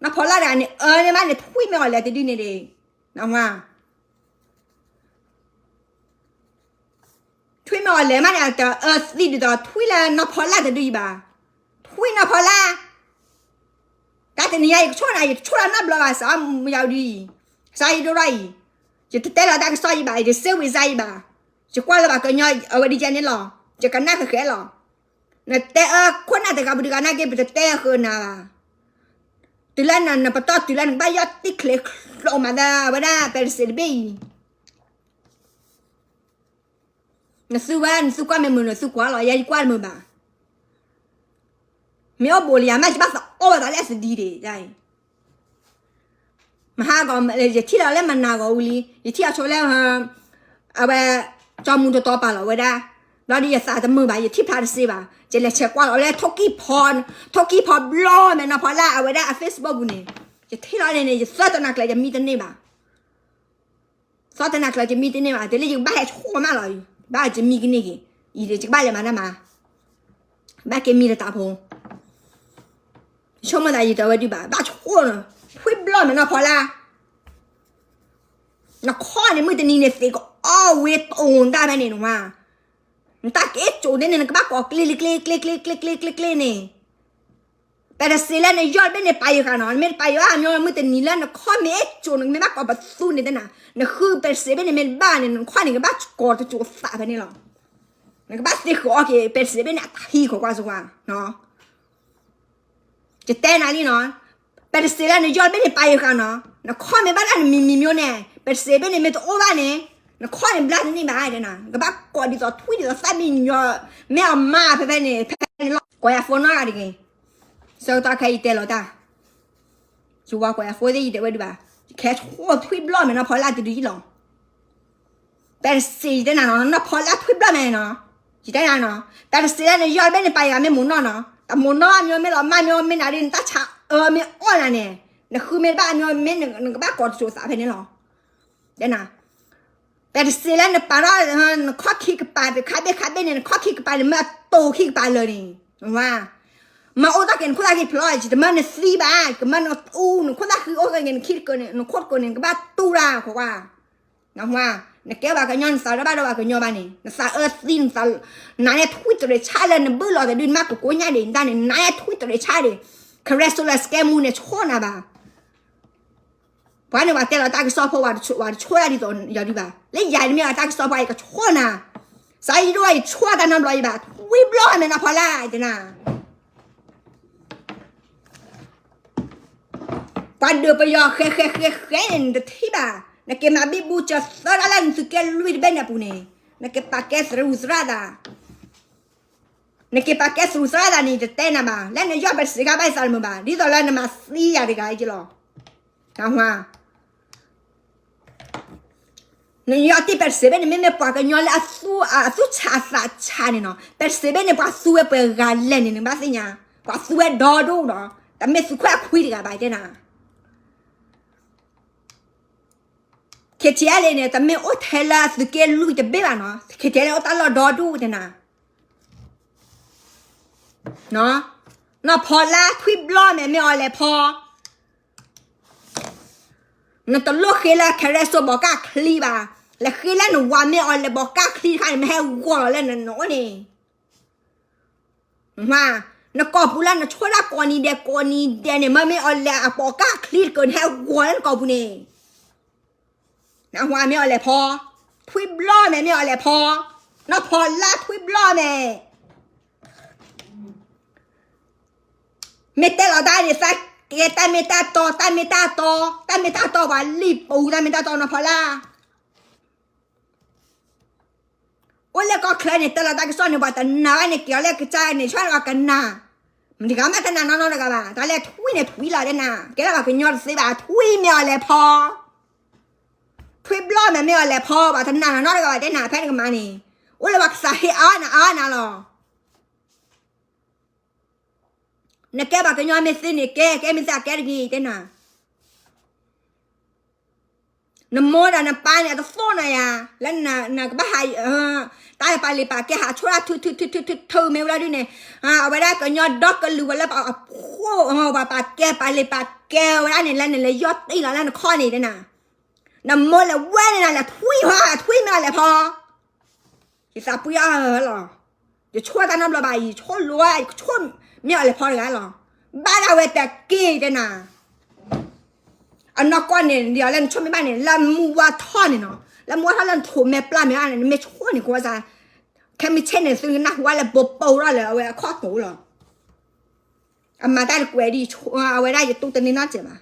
နီၢ်ဖီလၢ်တဂၤန့ၣ် အၢန့ၢ်မးန့ၣ် ထွံၣ်မ့ၢ်အီၤလဲၤတဒုန့ၣ်ဒံး, နဝါ ထွံၣ်မ့ၢ်အီၤလဲၤမးန့ၣ် တအၢသံဒ်သိးထွံၣ်လၢနီၢ်ဖီလၢ်တဒုအံၤဘၣ်. ထွံၣ်နီၢ်ဖီလၢ်, တၢ်တနံၤညါယကဆိၣ်နၤ ယတဆိၣ်လၢနီတဘျီဘၣ် စးမယၤဒုအံၤ, စးယဒိၣ်ထီၣ်အံၤ, ယတတဲလီၤတၢ်ကစီၣ်အံၤဘၣ်, ယတစ့ဝံၤစါအံၤဘၣ်, ယကွၢ်လၢပှၤကညီအဝဲဒ်ယဲန့ၣ်လီၤ, ယကနၣ်ဃဲးဃဲးလီၤ. နတဲအၢခိၣ်နၢ်တဂၤပူၤတဂၤနာ်က့ ပတတဲဃုာ်နၤဘၣ်. တုၤလၢနပတီၢ်တုၤလၢနကဘၣ်ယီၢ်တံၢ်ချ့ကျိးမးသးဝဲဒၣ် ပဲတစ့းတဘ့ၣ်အံၤ, နသူဝဲ နသူကွၢ်မ့ၢ်မုာ် နသူကွၢ်လီၤ ယဲယကွၢ်တမုာ်ဘၣ်. မ့ၢ်အိၣ်ဘူးလၢယၤမး ယဘၣ်သးအီၣ်ဝဲသးလၢအသဒံဒံး, မဟါဂီၤ ယထံၣ်လီၤလၢမနၤဂီၤဝံၤလံ ယထံၣ်အီၤဆိလၢ အဝဲ ကၠီမူတတီပာ်လီၤဝဲဒၣ်, ဘျီဒီးယသးတမုာ်ဘၣ် ယထံၣ်ဖျါတစ့ဘၣ် ယလဲၤဆဲးကွၢ်လီၤလၢ ထိၣ်ကံၢ်ဖီဘျီမဲာ်နီၢ်ဖီလၢ်အဝဲဒၣ်အ Facebook ပူၤန့ၣ်, ယထံၣ်လီၤန့ၣ်န့ၣ် ယသီၣ်တနၤကျၢၤယမံတန့ၢ်ဘၣ် သီၣ်တနၤကျၢၤယမံတန့ၢ်ဘၣ် တုၤလၢယကဘၣ်ဟဲဆိၣ်မးလီၤ, ဘၣ်ယမံကန့ၢ်က့ၤ, အံၤဒီးယကဘၣ်လဲၤမၤတၢ်မၤ, ဘၣ်က့ၤမံတတးဖိ, ယဆိကမိၣ်သးယတဲဝဲဒုးဘၣ် ဘၣ်ဆိၣ်နၤ, ထွံၣ်ဘျီမဲာ်နီၢ်ဖီလၢ်, နခီၣ်န့ၣ်မုၢ်တနံၤန့ၣ်သ့ကအီၣ်ဝ့ၤတိၤတၢ်ဖဲန့ၣ်နဝါ, နတၢ်က့ၤကိၤသ့ၣ်န့ၣ် နကဘၣ်ကိးကျ့လံကျ့ကျ့ကျ့ကျ့ကျ့ကျ့န့ၣ် ပဲတစ့းလၢနယီၢ်တဘ့ၣ်န့ၣ် ပာ်ယဃာ်နီၤ, နမ့ၢ်တပာ်ယဃာ်အမ့ၢ်မုၢ်တနံၤလၢနခီၣ်မ့ၢ်ကိၤ နကမ့ၢ်ဘၣ်ကိးပသူန့ၣ်သ့ၣ်နၤ, နဃုပဲတစ့းဘ့ၣ်န့ၣ်မ့ၢ်တဘၣ်န့ၣ် နခီၣ်န့ၣ်ကဘၣ်ကိးတစိၤသးဖဲန့ၣ်လီၤ. နကဘၣ်သ့ဃုာ်အီၣ်က့ၤ ပဲတစ့းဘ့ၣ်န့ၣ်အတၢ်ဟံးခိၣ်ကွၢ်စိကွၢ် ယတဲနၤလံနီၤ, ပဲတစ့းလၢနယီၢ်တဘ့ၣ်န့ၣ်ပာ်ယဃာ်နီၤ, နခီၣ်မ့ၢ်ဘၣ်ဒၣ်နမံၤမံၤမ့ၢ်န့ၣ် ပဲတစ့းဘ့ၣ်န့ၣ်မ့ၢ်တအိၣ်ဘၣ်န့ၣ် နခီၣ်န့ၣ်ဘျါတန့ၢ်ဘၣ်, နကဘၣ်ကိးဒ်သိးထွံၣ်ဒ်သိးသၣ်မံယီၤ မ့ၢ်အမါဖဲဖဲန့ၣ် ဖဲန့ၣ်လီၤ ကိးယၤ phone နီတဂၤတဂ့ၤ, ဆၢကတီၢ်ခဲအံၤယတဲလီၤတၢ်, ယဝၤကိးယၤ phone သ့ၣ်ယတဲဝဲဒုးဘၣ်, ယကဟဲဆိၣ်ထွံၣ်ဘျီမဲာ်နီၢ်ဖီလၢ်တဒုအံၤလီၤ. ပဲတစ့းယတဲနၤနီၤ, နီၢ်ဖီလၢ်ထွံၣ်ဘျီမဲာ်နီၤ, ယတဲနၤနီၤ, ပဲတစ့းလၢနယီၢ်တဘ့ၣ်န့ၣ် ပာ်ယၤမ့ၢ်မိၢ်နီၢ်နီၤ, တမိၢ်နီၢ်အမ့ၢ်မ့ၢ်လီၤ မါမ့ၢ်မ့ၢ်နၤဒ်နတၢ်ဆါအၢမ့ၢ်အီၣ်နၤန့ၣ်, နဃုမ့ၢ်တဘၣ်အမ့ၢ်မ့ၢ်နကဘၣ်ကိးတစိၤသးဖဲန့ၣ်လီၤ. တဲနၤ ပဲတစ့းလၢနပာ်ထီၣ် နခီၣ်ခံကပၤတခါဘ့ၣ်ခါဘ့ၣ်န့ၣ် နခီၣ်ခံကပၤန့ၣ် မ့ၢ်အတိၤခံကပၤလၢာ်န့ၣ်, မ့ၢ်အိၣ်တ့ၢ်က့ၤနခိၣ်သၣ်ခံဖျိး ယတမၢနသံဘၣ်, ယကမၢနတူၢ် နခိၣ်သၣ်ခံအိၣ်က့ၤနခံတကၢန့ၣ် နခိၣ်တကၢန့ၣ် နကဘၣ်တူၢ်တၢ်ခိးကွၢ်, နကွၢ်, နကဲပှၤကညီ နသးတဘၣ်ဒီးပှၤကညီဘၣ်န့ၣ် နသးအၢသံ နသး နနဲထွံၣ်တရံးဆါလၢနဘုၣ်လီၤတဒု နမ့ၢ်ကကိးညါဒံး နတၢ်န့ၣ် နနဲထွံၣ်တရံးဆါဒံး, ခရံာ်စိလၢစကဲမူန့ၣ် ဆိၣ်နၤဘၣ် ပှၤန့ၣ်ပှၤတဲလီၤတၢ်ကစီၣ်ဖိ ပှၤတဆိၣ်တၢ်ဒ်သိးယၤဒံးဘၣ်, လၢယၤတမ့ၢ်အတၢ်ကစီၣ်ဖိ ယကဆိၣ်နၤ, စးယဒိၣ်ယဆိၣ်တၢ်နီတဘျီအံၤဘၣ်, ထွံၣ်ဘျီမဲာ်နီၢ်ဖီလၢ် ယတဲနၤ ပှၤဒုးပယီၤဃဲဃဲဃဲဃဲန့ၣ် နတထံၣ်ဘၣ်, နက့ၤမၤဘံဘူစၢၤသၢဒၣ်လၢနသုးက့လွံၢ်တဘ့ၣ်န့ၣ်အပူၤန့ၣ်, နက့ၤပာ်ကဲသရူးသရၣ်သး, နက့ၤပာ်ကဲသရူးသရၣ်သးန့ၣ် ယတတဲနၤဘၣ်, လၢနယီၢ်ပဲတစ့းခါဘၣ်ယသးတမုာ်ဘၣ်, ဒ်သိးလၢနမၤသံယၤတဂၤအံၤလီၤ. နယီၢ်တံၢ်ပဲတစ့းဘ့ၣ်န့ၣ် မ့မ့ၢ်ပှၤကညီလၢအသူၣ်ဆးအသးဆးန့ၣ်နီၤ, ပဲတစ့းဘ့ၣ်န့ၣ် ပှၤသူဝဲပှဲၤဂၤလဲၣ်န့ၣ် နကဘၣ်သ့ၣ်ညါ, ပှၤသူဝဲဒီဒူၣ်နီၤ, တမ့ၢ်သုးခွဲးအခွံတဂၤဘၣ်တဲနၤ ခ့ထံအဲလ့န့ၣ် တမ့ၢ်အိၣ်ထဲလၢသုးက့လွံၢ်တဘ့ၣ်ဘၣ်နီၤ, ခ့ထံအဲလ့အိၣ်တၢ်လီၢ်ဒီဒူၣ်တဲနၤ, နီၢ်ဖီလၢ်ထွံၣ်ဘျီမဲာ်မ့ၢ်အီၤလဲၤဖီ, နတလိၣ်ဃ့လၢ ခရံာ်စိဘီကၢ်ချံဘၣ်, လဲၤဃ့လၢနဝၤမ့ၢ်အီၤလဲၤဘီကၢ်ချံတခါန့ၣ် မ့ၢ်ဟဲဂီၤလီၤလၢနအိၣ်န့ၣ် နကိာ်ပူၤလၢနဆိၣ်တၢ်ကိးနံၤဒဲးကိးနံၤဒဲးန့ၣ် မ့မ့ၢ်အီၤလဲၤအဘီကၢ်ချံတကၢန့ၣ် ဟဲဂီၤလၢနကိာ်ပူၤန့ၣ်, နဝၤမ့ၢ်အီၤလဲၤဖီ, ထွံၣ်ဘျီမဲာ်မ့ၢ်အီၤလဲၤဖီ, နီၢ်ဖီလၢ်ထွံၣ်ဘျီမဲာ် မ့ၢ်တဲလီၤတၢ်န့ၣ် သးကဲတၢ်မ့ၢ်တၢ်တီ, တၢ်မ့ၢ်တၢ်တီ, တၢ်မ့ၢ်တၢ်တီပှၤလံာ်ပူၤ တၢ်မ့ၢ်တၢ်တီနီၢ်ဖီလၢ် အိၣ်လၢကီၢ်ချၢန့ၣ် တဲလီၤတၢ်ကစီၣ်န့ၣ် ပှၤတနာ်ဘၣ်န့ၣ် က့ၤအီၤလၢကစၢ်န့ၣ် ဆၢလီၤကနၣ်, မတၤဂၤမ့ၢ်တနာ်နီတဂၤဘၣ်, တၢ်လၢထွံၣ်န့ၣ်ထွံၣ်လီၤတဲနၤ, ကဲလၢပှၤကညီတသ့ဘၣ်, ထွံၣ်မ့ၢ်အီၤလဲၤဖီ, ထွံၣ်ဘျီမဲာ်မ့ၢ်အီၤလဲၤဖီ, ပှၤတနာ်နီတဂၤဘၣ်တဲနၤ ဖဲနကမၤန့ၣ်, အိၣ်လၢပှၤကသးဟ့အါနၤအါနၤလီၤ. နကဲပှၤကညီမ့ၢ်သ့န့ၣ်ကဲ, ကဲမ့ၢ်သ့အကဲတဂ့ၤတဲနၤ. နမိၢ်ဒီးနပၢ်န့ၣ် အတသီၣ်နၤယၤ, လၢနကဘၣ်ဟး, တၢ်ပာ်လ့ၤပာ်ကဲဟးဆိၣ်တၢ်ထုထုထုထုထုမ့ၢ်ဝဲဒၣ်ဒုန့ၣ်, အဝဲဒၣ်ကညီဒီကလုာ်ဝဲလၢပှၤအဖိ, ပှၤပာ်ကဲပာ်လ့ၤပာ်ကဲဝဲဒၣ်န့ၣ် လၢနလဲၤယီၢ်တံၢ်လီၤလၢနခီၣ်န့ၣ်တဲနၤ, နမိၢ်လဲၤဝဲန့ၣ်နၤလဲၤထွံၣ်ဟါထွံၣ်မ့ၢ်အီၤလဲၤဖီ, ယသးပှံၢ်အီၤလီၤ, ယဆိၣ်တၢ်နီတဘျီဘၣ်, ယဆိၣ်လိာ်, ယဆိၣ်မ့ၢ်အီၤလဲၤဖီတဂၤလီၤ, ဘၣ်ဒၣ်ဝဲတက့ၢ်တဲနၤ အနီၢ်ကီၢ်န့ၣ် ဒ်အီၤလၢနဆိၣ်မ့ၢ်ဘၣ်န့ၣ် လၢမူဝါထီၣ်န့ၣ်နီၤ, လၢမူဝါထီၣ်လၢနထိးမဲာ်ပျၢ်မဲာ်အါန့ၣ် နမ့ၢ်ဆိၣ်န့ၣ် ကဝဲစး, ခဲမုၢ်ဆ့ၣ်န့ၣ် သုနနၢ်ဟူဝဲလၢဘိပိထီၣ်လၢအဝဲအခီၣ်တိာ်လီၤ, အမၤတၢ်တကွဲးဒ် အဝဲဒၣ်ယတူၢ်တန့ၢ်နီတစဲးဘၣ်.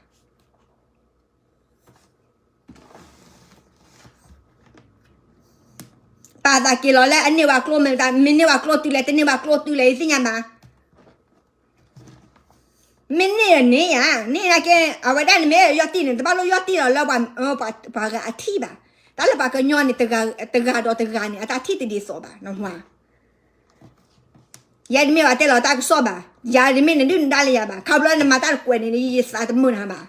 ပာ်သးက့ၤလီၤလၢအန့ၢ်ဝဲကျိမ့ၢ်တၢ်, မ့ၢ်န့ၢ်ဝဲကျိတုၤလဲၣ် တန့ၢ်ဝဲကျိတုၤလဲၣ် ယသ့ၣ်ညါဘၣ်. မ့ၢ်န့ၢ်န့ၣ်ဧါ, န့ၢ်နာ်က့ အဝဲဒၣ်န့ၣ်မ့ၢ်ယီၢ်တံၢ်န့ၣ် တဘၣ်လိၣ်ယီၢ်တံၢ်လီၤလၢ ပှၤဂၤအထံၣ်ဘၣ်. တၢ်လၢပှၤကညီန့ၣ် တဂၤဒီးတဂၤန့ၣ် အတၢ်ထံၣ်တဒ်သိးဘၣ် နဝၤ ယဲတမ့ၢ်ဘၣ်တဲလီၤတၢ်ကစီၣ်ဘၣ်, ယၤတမ့ၢ်နဒုၣ်နဒါလၢယၤဘၣ်, ခီဖျိနမၤတၢ်တကွဲးန့ၣ် ယသးတမုာ်နၤဘၣ်.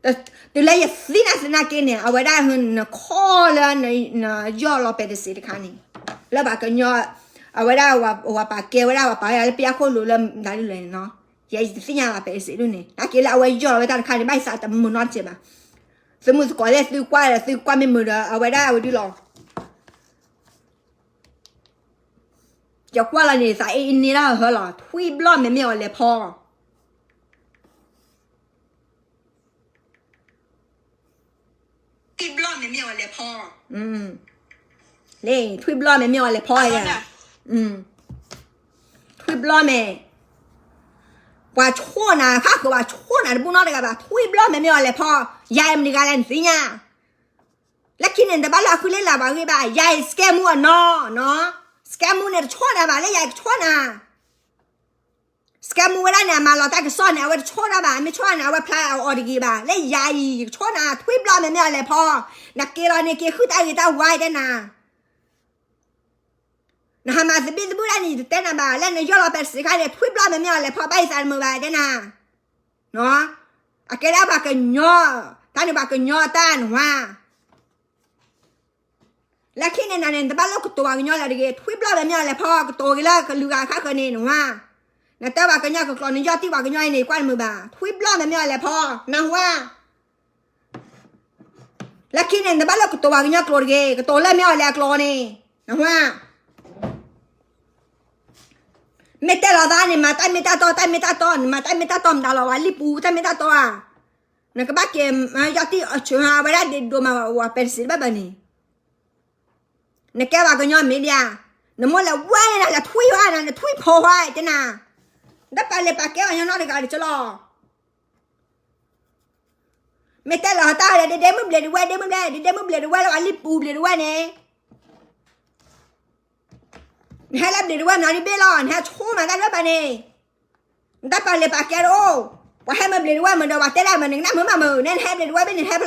တုၤလၢယသ့ၣ်နၤသနာ်က့န့ၣ် အဝဲဒၣ်နခီၣ်လၢနယီၢ်လီၤပဲတစ့းတခါန့ၣ်, လၢပှၤကညီ, အဝဲဒၣ်ဝၤပာ်ကဲဝဲဒၣ်ဝၤပာ်ဝဲဒၣ်လၢပယီၤခိၣ်လိၤလၢမတၤဒ်လဲၣ်န့ၣ်နီၤ, ယဲယတသ့ၣ်ညါဘၣ်ပဲတစ့းဒ်န့ၣ် နာ်က့လၢအဝဲယီၢ်လီၤဝဲတၢ်တခါန့ၣ် ဘၣ်ယသးတမုာ်နီတစဲးဘၣ်. သုမုၢ်သကိးသ့ၣ်သုကွၢ်လၢသုကွၢ်မ့ၢ်မုာ်ဒီး အဝဲဒၣ်အဝဲဒုလီၤ. ယကွၢ်လီၤန့ၣ် သးအ့ၣ်အ့ၣ်န့ၢ်တၢ်ဟၢလီၤ, ထွံၣ်ဘျီၣ်မဲာ်မ့ၢ်အီၤလဲၤဖီ, ထွံၣ်ဘျီၣ်မဲာ်မ့ၢ်အီၤလဲၤဖီ, လၢ ထွံၣ်ဘျီၣ်မဲာ်မ့ၢ်အီၤလဲၤဖီယါ, ထွံၣ်ဘျီၣ်မဲာ်, ပှၤဆိၣ်နၤ ခါဃုာ်ပှၤဆိၣ်နၤတဘူၣ်နီတဂၤဘၣ်, ထွံၣ်ဘျီၣ်မဲာ်မ့ၢ်အီၤလဲၤဖီ, ယၤအံၤမတၤတဂၤလဲၣ်နသ့ၣ်ညါ လၢခံန့ၣ် နတဘၣ်လၢအဃုလ့လၢပှၤဂ့ၢ်ဘၣ်, ယၤအံၤ scam မူအနီၢ်နီၤ, scam မူန့ၣ်တဆိၣ်နၤဘၣ်, လၢယၤအံၤကဆိၣ်နၤ, scam မူဝဲဒၣ်န့ၣ် အမၤလီၤတၢ်ကစီၣ်န့ၣ် အဝဲတဆိၣ်နၤဘၣ်, မ့ၢ်ဆိၣ်နၤန့ၣ် အဝဲဖျါအီၤတဂ့ၤဘၣ်, လၢယၤအံၤ ယကဆိၣ်နၤ, ထွံၣ်ဘျီၣ်မဲာ်မ့ၢ်အီၤလဲၤဖီ, နက့ၤလီၤန့ၣ် က့ၤဃုတၢ်ဂ့ၤတၢ်ဝါတဲနၤ နဟးမၤသဘံၣ်သဘုၣ်ဒၣ်န့ၣ် ယတတဲနၤဘၣ်, လၢနယီၢ်လီၤပဲတစ့းခါန့ၣ် ထွံၣ်ဘျီၣ်မဲာ်မ့ၢ်အီၤလဲၤဖီ ဘၣ်ယသးတမုာ်ဘၣ်တဲနၤ, အကဲဒၣ်ပှၤကညီ, တၢ်န့ၣ်ပှၤကညီတၢ်နဝါ, လၢခံန့ၣ်နၤန့ၣ် နတဘၣ်လိၣ်ကတိၤပှၤကညီလၢၤတဂ့ၤ, ထွံၣ်ဘျီၣ်မဲာ်မ့ၢ်အီၤလဲၤဖီ ကတိၤက့ၤလၢကလုာ်ဂၤခါဃၢၤန့ၣ်နဝါ, နတဲပှၤကညီကကျိာ် နယီၢ်တံၢ်ပှၤကညီအံၤန့ၣ် ကွၢ်တမုာ်ဘၣ်, ထွံၣ်ဘျီၣ်မဲာ်မ့ၢ်အီၤလဲၤဖီ, နဝါ လၢခံန့ၣ် နဘၣ်လိၣ်ကတိၤပှၤကညီကျိာ်တဂ့ၤ, ကတိၤလၢမ့ၢ်အီၤလဲၤအကျိာ်န့ၣ်, နဝါ, မ့ၢ်တဲလီၤသးန့ၣ် မၤတၢ်မ့ၢ်တၢ်တီ တၢ်မ့ၢ်တၢ်တီ, နမၤတၢ်မ့ၢ်တၢ်တီမတၤလီၤ, ဝဲလံာ်ပူၤ တၢ်မ့ၢ်တၢ်တီဧါ, နကဘၣ်က့ၤ, ယီၢ်တံၢ်အဆၢဝဲဒၣ်ဒ့ဒိၣ်မးဝဲပဲတစ့းဘၣ်ဘၣ်န့ၣ်, နကဲပှၤကညီမ့ၢ်ဒံးဧါ, နမိၢ်လဲၤဝဲန့ၣ် နလဲၤထွံၣ်ဝဲနၤ နထွံၣ်ဖိဝဲတဲနၤ, နတပာ်လ့ၤပာ်ကဲပှၤကညီနီတဂၤတကလီၤ မ့ၢ်တဲလီၤတၢ်ဒီး ဒ့ဒ့မုၣ်ဘျ့းဒဝဲၢ် ဒ့မုၣ်ဘျ့း ဒ့ဒ့မုၣ်ဘျ့းဒဝဲၢ်လၢပှၤလံာ်ပူၤဘျ့းဒဝဲၢ်န့ၣ်, နဟဲလၢဘျ့းဒဝဲၢ်မနုၤဒ်ဘ့ၣ်လီၤ, နဟဲဆိကမိၣ်တၢ်လၢပှၤန့ၣ်, နတၢ်ပာ်လ့ၤပာ်ကဲတအိၣ်, ပှၤဟဲမ့ၢ်ဘျ့းဒဝဲၢ်မ့ၢ်ဒီး ပှၤတဲဒၣ်မ့ၢ်နကနၣ်မုာ်မးမုာ်, နဲနဟဲဘျ့းဒဝဲၢ်ဘ့ၣ်န့ၣ် နဟဲဖဲလဲၣ် ပှၤဘျ့း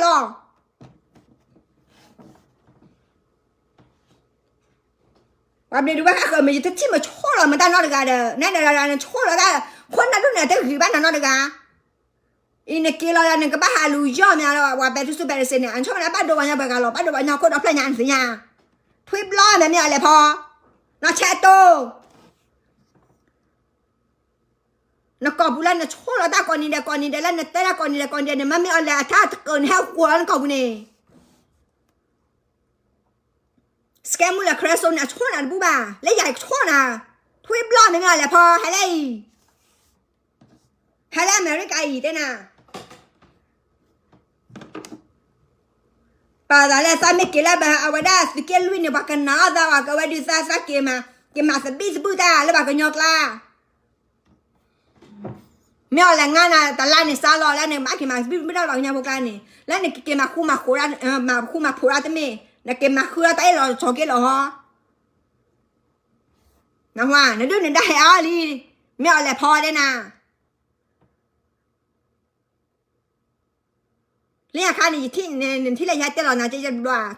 ဒဝဲၢ်ခါဃၢၤမ့ၢ် ယတထံၣ်မ့ၢ်ဆိၣ်လီၤမတၢ်နီတဂၤဒီး နဲဒၣ်ဒၣ်နဆိၣ်လီၤတၢ်, ခိၣ်နၢ်ဒိၣ်န့ၣ်တဂ့ၤဘၣ်နၤနီတဂၤ, အံၤနက့ၤလီၤဒီး နကဘၣ်ဟးလူၤယီၢ်မ့ၢ်လီၤ ပှၤပဲထူစူပဲတစ့းန့ၣ် အဆိကမိၣ်ဘၣ်ဒိပှၤကညီပှၤဂၤလီၤ ဘၣ်ဒိပှၤကညီခိၣ်ဒီဖျၢၣ်ညါနသ့ၣ်ညါ, ထွံၣ်ဘျီၣ်မဲာ်မ့ၢ်အီၤလဲၤဖီ, နီၢ်ဆဲးတိၢ် နကိာ်ပူၤလၢနဆိၣ်လီၤတၢ်ကိးနံၤဒဲးကိးနံၤဒဲး လၢနတဲတၢ်ကိးနံၤဒဲးကိးနံၤဒဲးန့ၣ် မ့မ့ၢ်အီၤလဲၤအထါတကၢၢ်န့ၣ် ဟဲဃိးလီၤနကိာ်ပူၤန့ၣ်, scam မူလၢ ခရဲစိန့ၣ် အဆိၣ်နၤတဘူၣ်ဘၣ်, လၢယၤအံၤကဆိၣ်နၤ, ထွံၣ်ဘျီၣ်မဲာ်မ့ၢ်အီၤလဲၤဖီ ဟဲလၢအံၤ, ဟဲလၢအမဲရကၤအံၤတဲနၤ ပာ်သးလၢသးမ့ၢ်က့ၤလၢဘၣ် အဝဲဒၣ်သုးက့လွံၢ်န့ၣ် ပှၤကနၣ်အီၣ်သး ပှၤကဝဲဒုးသး သးက့ၤမၤ က့ၤမၤသဘံၣ်သဘုၣ်တၢ်လၢပှၤကညီကျါ, မ့ၢ်အီၤလဲၤငါနၤတလါန့ၣ် စးလီၤလၢနကဘၣ်က့ၤမၤသဘံၣ်သဘုၣ်တၢ်လၢပှၤကညီဖိကျါန့ၣ် လၢနကက့ၤမၤဃူမၤဖိး မၤဃူမၤဖိးတၢ်တမ့ၢ် နက့ၤမၤဃုလီၤတၢ်အ့ၣ်လိာ်ဆိးက့လိာ်ဟီ နဒုၣ်နဒါဟဲအါလံ, မ့ၢ်အီၤလဲၤဖီတဲနၤ လၢညါခါန့ၣ် ယထံၣ်န့ၣ် နထံၣ်လၢယဟဲတဲလီၤနၤ ကဲယဘျီ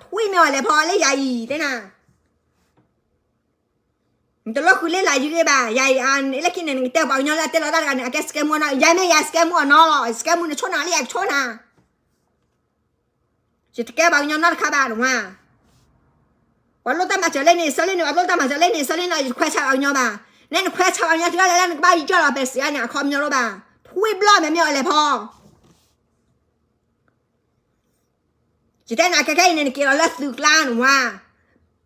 ထွံၣ်မ့ၢ်အီၤလဲၤဖီလၢယၤအံၤတဲနၤ, နတလိၣ်ဃုလ့လၢယဂ့ၢ်ဘၣ် ယၤအံၤ လၢခံန့ၣ် နကတဲပှၤကညီလၢအတဲလီၤတၢ်တဂၤန့ၣ် အကဲ scam မူနီၤ ယၤမ့ၢ်ယၤ scam မူအနီၤလီၤ scam မူန့ၣ်ဆိၣ်နၤလၢယၤကဆိၣ်နၤ ယတကဲပှၤကညီနီတခါဘၣ်နဝၤ. ပှၤလိၣ်တၢ်မၤစၢၤလၢန့ၣ်ဆၢလ့န့ၣ်, ပှၤလိၣ်တၢ်မၤစၢၤလၢန့ၣ်ဆၢလ့န့ၣ်, ယတခွဲးဆါပှၤကညီဘၣ်. နဲနခွဲးဆါပှၤကညီတဂၤလၢ်လၢ် နကဘၣ်ယီၢ်လီၤပဲစံးန့ၣ် အခီပညီလီၤဘၣ်. ထွံၣ်ဘျီၣ်မဲာ်မ့ၢ်အီၤလဲၤဖီ ယတဲနၤခဲခဲအံၤန့ၣ် နက့ၤလီၤလၢသုးကျါနဝၤ,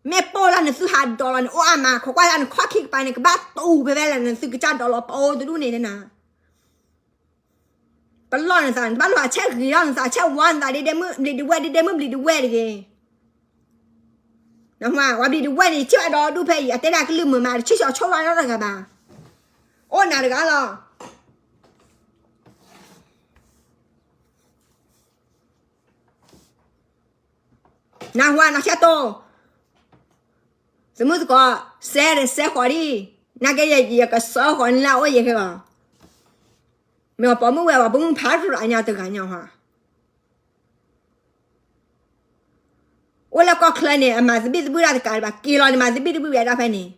မ့ၢ်ပိၢ်လၢနသုဟးဒိးလီၤန့ၣ် အိၣ်အါမး, ခိးကွၢ်လၢနခီၣ်ခံကပၤန့ၣ် ကဘၣ်တူၢ်ဖဲဖဲလၢနသုကစၢ်ဒိးလီၤပအိၣ်တဒူၣ်န့ၣ်နၤ. ပလီၢ်နသး, နတဘၣ်လီၤအဆဲးဂ့ၤလီၤနသး, ဆဲးဝါနသး, ဒ့ဒ့မုၣ်ဘျံးဒဝဲၢ်, ဒ့ဒ့မုၣ်ဘျံးဒဝဲၢ်တဂ့ၤ. နဝၤ, ဝၤဘျံးဒဝဲၢ်န့ၣ် ယထံၣ်ဘၣ်ဒီဒူၣ်ဖဲအံၤ, အတဲဒၣ်ကလုၢ်မုာ်မး, တဆံၣ်ဆီးဆိၣ်လီၤနီတဂၤဘၣ်. အိၣ်နၤတဂၤလီၤ. နဝၤနီၢ်ဆဲးတိၢ်, သမုၢ်သကိး, စဲးစဲးဃီၤဒံး, နာ်က့ယကစၢဃီၤနလၢအအိၣ်ယဲခဲလီၤ. မ့ၢ်ပှၤပိာ်မုၣ်ဝဲ ပှၤပိာ်မုၣ်ဖးထီၣ်အညါတဂၤညါဟါ. အိၣ်လၢကီၢ်ချၢန့ၣ် အမၤသဘံၣ်သဘုၣ်တၢ်တကးဘၣ်, က့ၤလီၤန့ၣ် မၤသဘံၣ်သဘုၣ်ဝဲဒၣ်ဖဲန့ၣ်.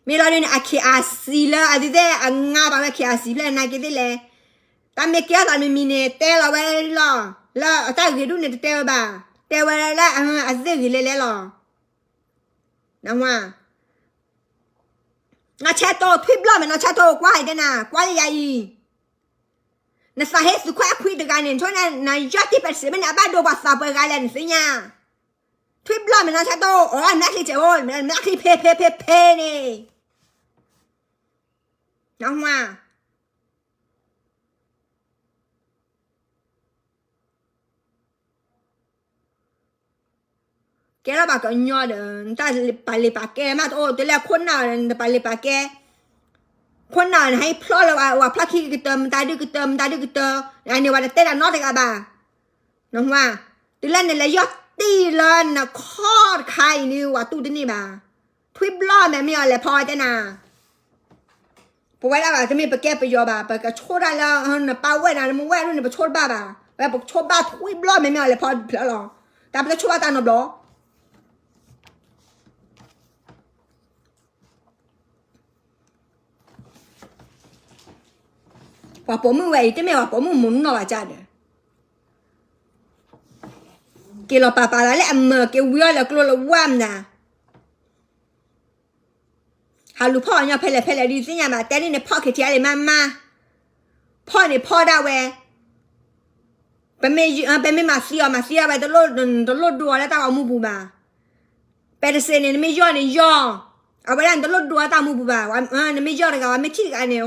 မ့ၢ်လီၤဒုးန့ၣ် အ KIC လၢအသ့ၣ်အငါဘၣ်ဝဲ KIC ဖျဲၣ်နာ်က့သ့ၣ်လဲၣ်. တၢ်မ့ၢ်ကဲထီၣ်သးမံၤမံၤန့ၣ် တဲလီၤဝဲလီၤ. လၢအတၢ်ဂ့ၤဒူၣ်န့ၣ် တတဲဝဲဘၣ်. တဲဝဲလၢအသ့ၣ်ဂ့ၤလဲၤလဲၤလီၤ. နဝၤ, နီၢ်ဆဲးတိၢ်, ထွံၣ်ဘျီၣ်မဲာ်နီၢ်ဆဲးတိၢ်, ကွၢ်တဲနၤ, ကွၢ်လၢယၤအံၤ. နသးဟ့သုးခွဲးအခွံတဂၤန့ၣ်, နဆိနယီၢ်တံၢ်ပဲတစ့းမ့ၢ်န့ၣ် အဘၣ်ဒိပှၤသးပှဲၤဂၤလဲၣ်နသ့ၣ်ညါ. ထွံၣ်ဘျီၣ်မဲာ်နီၢ်ဆဲးတိၢ်, အီ နၢ်ချံစဲးဖိ, နၢ်ချံဖ့ဖ့ဖ့ဖ့န့ၣ်. နဝၤ, ကဲထီၣ်ပှၤကညီဒီး နတၢ်ပာ်လ့ၤပာ်ကဲမးတအိၣ်, တုၤလၢခိၣ်နၢ်နတပာ်လ့ၤပာ်ကဲ, ခိၣ်နၢ်နဟဲဖျီၣ်လၢပှၤဖျီၣ်ခံကတၢၢ်, မတၤဒုကတၢၢ်, မတၤဒုကတၢၢ်, အန့ၣ်ပှၤတတဲတၢ်နီတဂၤဘၣ်. နဝၤ, တုၤလၢနလဲၤယီၢ်တံၢ်လၢနခီၣ်တခါအံၤန့ၣ် ပှၤတူၢ်တန့ၢ်ဘၣ်. ထွံၣ်ဘျီၣ်မဲာ်မ့ၢ်အီၤလဲၤဖီတဲနၤ. ပဝဲဒၣ်ဘၣ်တမ့ၢ်ပကဲပယီၤဘၣ်, ပကဆိၣ်တၢ်လၢနပၢ်ဝဲၢ်နၤ, နမုၢ်ဝဲၢ်ဒၣ်န့ၣ် ပဆိၣ်တဘၣ်ဘၣ်. ဝဲပကဆိၣ်ဘၣ်ထွံၣ်ဘျီၣ်မဲာ်မ့ၢ်အီၤလဲၤဖီတဖျၢၣ်လီၤ. တၢ်ပတဆိၣ်ဘၣ်တၢ်နီတဘျီ. ပှၤပိာ်မုၣ်ဝဲအံၤ တမ့ၢ်ပှၤပိာ်မုၣ်မုၢ်နီၢ်ဘၣ်ကဒီး, က့ၤလီၤပာ်ပာ်လီၤလၢအမၢၢ်, က့ၤဝံၤအီၤလၢကျိလၢဝါမနၤ. ဟးလူၤဖီၣ်အီၤညီဖဲလဲၣ်ဖဲလဲၣ်ဒ်သ့ၣ်ညါဘၣ်, တဲဒ်န့ၣ် ဖီၣ် KTLA မးမး, ဖီၣ်န့ၣ်ဖီၣ်ဒၣ်ဝဲ, ပမ့ၢ်မၤသံအီၤမၤသံဒၣ်ဝဲ, တလိၣ်ဒိအီၤလၢတၢ်ဂီၤမူပူၤဘၣ်. ပဲတစ့းန့ၣ် နမ့ၢ်ယီၢ်န့ၣ်ယီၢ်, အဝဲဒၣ်န့ၣ် တလိၣ်ဒိအီၤတၢ်ဂီၤမူပူၤဘၣ်. နမ့ၢ်ယီၢ်တဂၤ ပှၤမ့ၢ်ထံၣ်တဂၤန့ၣ်,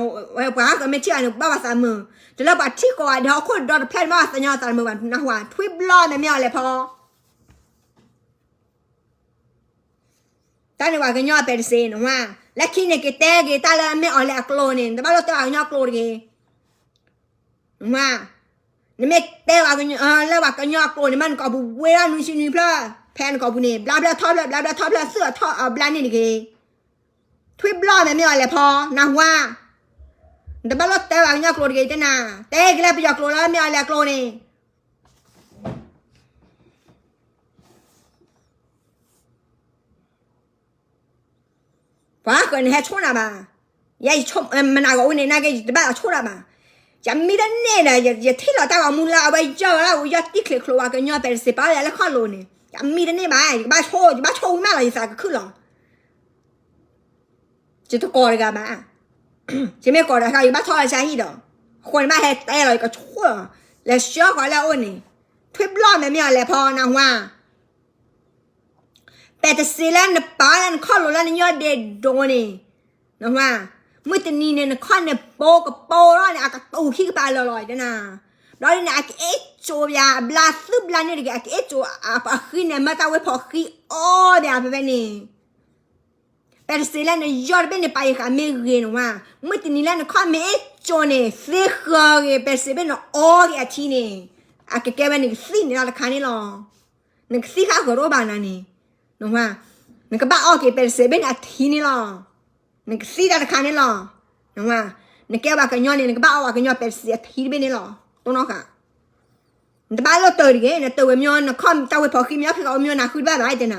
ပှၤဟးဃီမ့ၢ်ထံၣ်တဂၤန့ၣ် ကဘၣ်ပှၤသးမုာ်, တုၤလၢပှၤထံၣ်ကိးဂၤဒဲးဟီၣ်ခိၣ်ဒီတဖျၢၣ်န့ၣ် ဘၣ်ပှၤသးညီသးမုာ်ဘၣ်. နဝၤ, ထွံၣ်ဘျီၣ်မဲာ်မ့ၢ်အီၤလဲၤဖီ တၢ်န့ၣ်ပှၤကညီပဲတစ့းနဝၤ, လၢခံန့ၣ် က့ၤတဲက့ၤတၢ်လၢအမ့ၢ်အီၤလဲၤအကျိၤန့ၣ်, နတဘၣ်လိၣ်တဲပှၤကညီကျိၤတဂ့ၤ. နမ့ၢ်တဲလၢပှၤကညီအကျိၤန့ၣ် မ့ၢ်နကိာ်ပူၤဝဲဒၣ်နွံဆံနွံဖျၢၣ်, ဖဲနကိာ်ပူၤန့ၣ် ဘျါဖျၢၣ်ထီဖျၢၣ် ဘျါဖျၢၣ်ထီဖျၢၣ် သုးအထီၣ်အဘျါန့ၣ်တဂ့ၤ. ထွံၣ်ဘျီၣ်မဲာ်မ့ၢ်အီၤလဲၤဖီ နဝၤ, နတဘၣ်လိၣ်တဲပှၤကညီကျိၤတဂ့ၤတဲနၤ, တဲက့ၤလၢပယီၤကျိၤလၢမ့ၢ်အီၤလဲၤအကျိၤန့ၣ် ပှၤဃၢၤန့ၣ်ဟဲဆိၣ်နၤဘၣ်. ယဲယမနၤဂီၤအိၣ်န့ၣ် နာ်က့ယတဘၣ်အဆိၣ်တၢ်ဘၣ်. ယမံတန့ၢ်ဒီး ယထံၣ်လီၤတၢ်ဂီၤမူလၢအဝဲယီၢ်ဝဲဒၣ် ယီၢ်တံၢ်ချ့ချိးဝဲကညီပဲတစ့းပာ်လၢခီၣ်လိၤန့ၣ် ယမံတန့ၢ်ဘၣ်. ယကဘၣ်ဆိၣ် ယဘၣ်ဆိၣ်ဝံၤမးလီၤ ယသးကခုၣ်လီၤ. ယတကိးတဂၤဘၣ်. ယမ့ၢ်ကိးတဂၤ ယဘၣ်ထီၣ်လၢဆါဟံၣ်ဒီး အဃိန့ၣ်ဘၣ်ဟဲတဲလီၤ ယကဆိၣ်လီၤ လဲၤဆှၢဃီၤလၢအအိၣ်န့ၣ် ထွံၣ်ဘျီၣ်မဲာ်မ့ၢ်အီၤလဲၤဖီနဝၤ ပဲတစ့းလၢနပာ်လၢနခီၣ်လိၤလၢနယီၢ်ဒ့ဒိးန့ၣ် နဝၤ, မုၢ်တနံၤန့ၣ် နခီၣ်န့ၣ်ပိကပိထီၣ်န့ၣ် အကတူၢ်ခံကပၤလီၤလီၤတဲနၤ. ဘျီဒ်န့ၣ် အကအ့ၣ်ကၠိဘၣ် အဘျါသုးဘျါန့ၣ်တဂ့ၤ အကအ့ၣ်ကၠိအဃံန့ၣ် မ့ၢ်တၢ်ဝဲဖီၣ်ဃံအီၣ်ဘၣ်ဖဲဖဲန့ၣ် ပဲတစ့းလၢနယီၢ်တဘ့ၣ်န့ၣ် ပာ်ယဃာ်မ့ၢ်ဂ့ၤနဝၤ, မုၢ်တနံၤလၢနခီၣ်မ့ၢ်အ့ၣ်ကၠိန့ၣ် သ့ဃၢၤဂ့ၤ ပဲတစ့းဘ့ၣ်နအီက့ၤအထံန့ၣ် အကကဲဝဲနကသံၣ်န့ၣ်လီၤတခါန့ၣ်လီၤ. နကသံၣ်ဃၣ်ဃၢၤတအိၣ်ဘၣ်နၤန့ၣ် နဝၤ, နကဘၣ်အီက့ၤပဲတစ့းဘ့ၣ်န့ၣ်အထံန့ၣ်လီၤ. နကသံၣ်တၢ်တခါန့ၣ်လီၤ. နဝၤ, နကဲပှၤကညီန့ၣ် နကဘၣ်အီပှၤကညီပဲတစ့းအထံတဘ့ၣ်န့ၣ်လီၤ. တိၢ်နီၣ်ဃာ် နတဘၣ်လိၣ်တၢၢ်တဂ့ၤ, နတၢၢ်ဝဲမညီ နခီၣ်တၢ်ဝဲဖီၣ်ဃံမညီ ခဲကအိၣ်မညီနၤဃုတဘၣ်ဘၣ်တဲနၤ.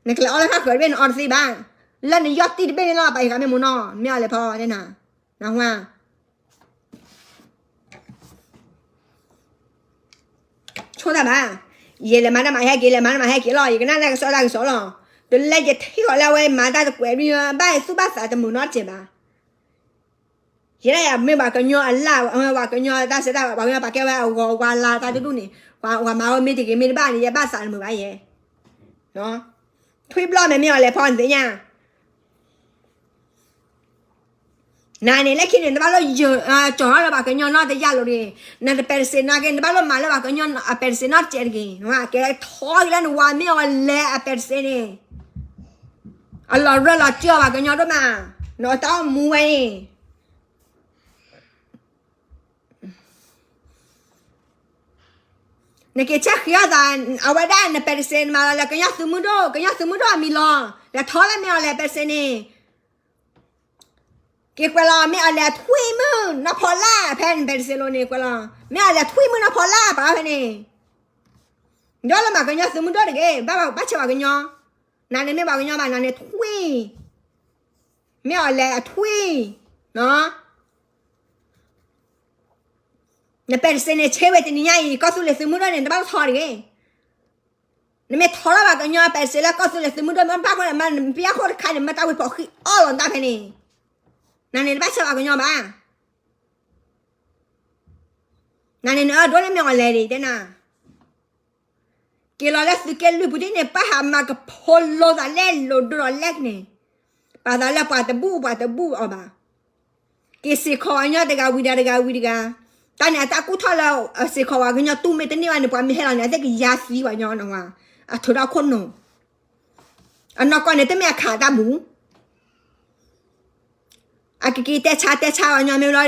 နကလဲၤအီလၢဃၣ်ဃၢၤတဘ့ၣ် နအီတသ့ဘၣ်. လၢနယီၢ်တံၢ်တဘ့ၣ်န့ၣ်လီၤ ပာ်ယဃာ်မ့ၢ်မနီၤ မ့ၢ်အီၤလဲၤဖီတဲနၤ. နဝၤ ဆိ ဆိတၢ်ဘၣ်. ယလဲၤမၤတၢ်မၤဟဲက့ၤ လဲၤမၤတၢ်မၤဟဲက့ၤလီၤ. ယကနၣ်တၢ်ကစီၣ်တၢ်ကစီၣ်လီၤ. တလဲယထံၣ်ဃီၤလၢအဝဲမၤတၢ်တကွဲးဒု ဘၣ်သူၣ်ဘၣ်သးတမုာ်နီတစဲးဘၣ်. ယဲဒၣ်ယမ့ၢ်ပှၤကညီအလၢ် ပှၤကညီတၢ်စဲးတၢ် ပှၤကညီပာ်ကဲဝဲအဂီၤဝါလါတၢ်တဒူၣ်န့ၣ် ပှၤမၤဝဲမ့ၢ်တဂ့ၤမ့ၢ်တဘၣ်န့ၣ် ယဘၣ်သးတမုာ်ဘၣ်ယဲ. ထွံၣ်ဘျီၣ်မဲာ်မ့ၢ်အီၤလဲၤဖီနသ့ၣ်ညါ နၤန့ၣ် လၢခံန့ၣ် နဘၣ်လိၣ်ယၢၤ ကၠီၤထီၣ်လၢပှၤကညီနီတယၢ်လိၤတဂ့ၤ. နတပဲတစ့းနာ်က့ နဘၣ်လိၣ်မၤလၢပှၤကညီအပဲတစ့းနီတစဲးတဂ့ၤ. နကဲထီၣ်ဂံၢ်လၢနဝၤမ့ၢ်အီၤလဲၤအပဲတစ့းန့ၣ် အလီၤရၢၢ်လီၤစၢၤအီၤပှၤကညီဒိၣ်မး, နတၢ်အိၣ်မူဝဲန့ၣ် နက့ၤဆဲးဃ့အီၣ်သး, အဝဲဒၣ်နပဲတစ့း နမၤလီၤလၢကညီသုးမုၢ်ဒိၣ်, ကညီသုးမုၢ်ဒိၣ်အမံၤလီၤ. လဲၤထီၣ်လၢမ့ၢ်အီၤလဲၤပဲတစ့းန့ၣ် က့ၤကွဲးလီၤ မ့ၢ်အီၤလဲၤထွံၣ်မုၢ်နီၢ်ဖီလာ် ဖဲနပဲတစ့းလိၤန့ၣ် ကွဲးလီၤ မ့ၢ်အီၤလဲၤထွံၣ်မုၢ်နီၢ်ဖီလာ် ပာ်ဖဲန့ၣ် ဒီးလၢမၤကညီသုးမုၢ်ဒိၣ်တဂ့ၤ, ဘၣ်ဘၣ်ဘၣ်ဆဲးပှၤကညီ, နၤန့ၣ်မ့ၢ်ပှၤကညီဘၣ် နၤန့ၣ်ထွံၣ်, မ့ၢ်အီၤလဲၤအထွံၣ်, နပဲတစ့းန့ၣ် ဆ့ဝဲတနံၤညါအံၤ ကီၢ်သူလ့ၤသုးမုၢ်ဒိၣ်န့ၣ် တဘၣ်ထီၣ်တဂ့ၤ. နမ့ၢ်ထီထီၣ်ဘၣ်ကညီပဲတစ့းလၢကီၢ်သူလ့ၤသုးမုၢ်ဒိၣ် မ့ၢ်ဘၣ်ဃိန့ၣ် မ့ၢ်ပယီၤခိၣ်တခါန့ၣ် မ့ၢ်တၢ်ဝံၤဖီၣ်ဃံအီၣ်လီၤတၢ်ဖဲန့ၣ်, နၤန့ၣ်တဘၣ်ဆဲးပှၤကညီဘၣ်. နၤန့ၣ်နအၢဒိၣ်န့ၢ်မ့ၢ်အီၤလဲၤဒံးတဲနၤ, က့ၤလီၤလၢသုးက့လွံၢ်ပူၤဒ်န့ၣ် ပၢ်ဟးမၤကဖိလိသးလဲလိာ်ဒိၣ်ဒီးလဲၣ်န့ၣ်, ပာ်သးလၢပှၤတဘူၣ်ပှၤတဘူၣ်အီၤဘၣ်. က့ၤစ့ၢ်ကီးပှၤကညီတဂၤဝံၤဒီးတဂၤဝံၤတဂၤ, တၢ်န့ၣ်အတၢ်ကူၣ်ထီၣ်လၢ စ့ၢ်ကီးပှၤကညီတူၢ်မ့ၢ်တန့ၢ်ဘၣ်န့ၣ် ပှၤမ့ၢ်ဟဲလီၤန့ၣ် အသ့ၣ်ကယၤသံပှၤကညီနဝၤ, အထုးထီၣ်ခိၣ်နူာ်, အနီၢ်ကီၢ်န့ၣ် တမ့ၢ်အခးတၢ်ဘူး, အကက့ၤတဲဆါတဲဆါပှၤကညီမ့ၢ်လီၤ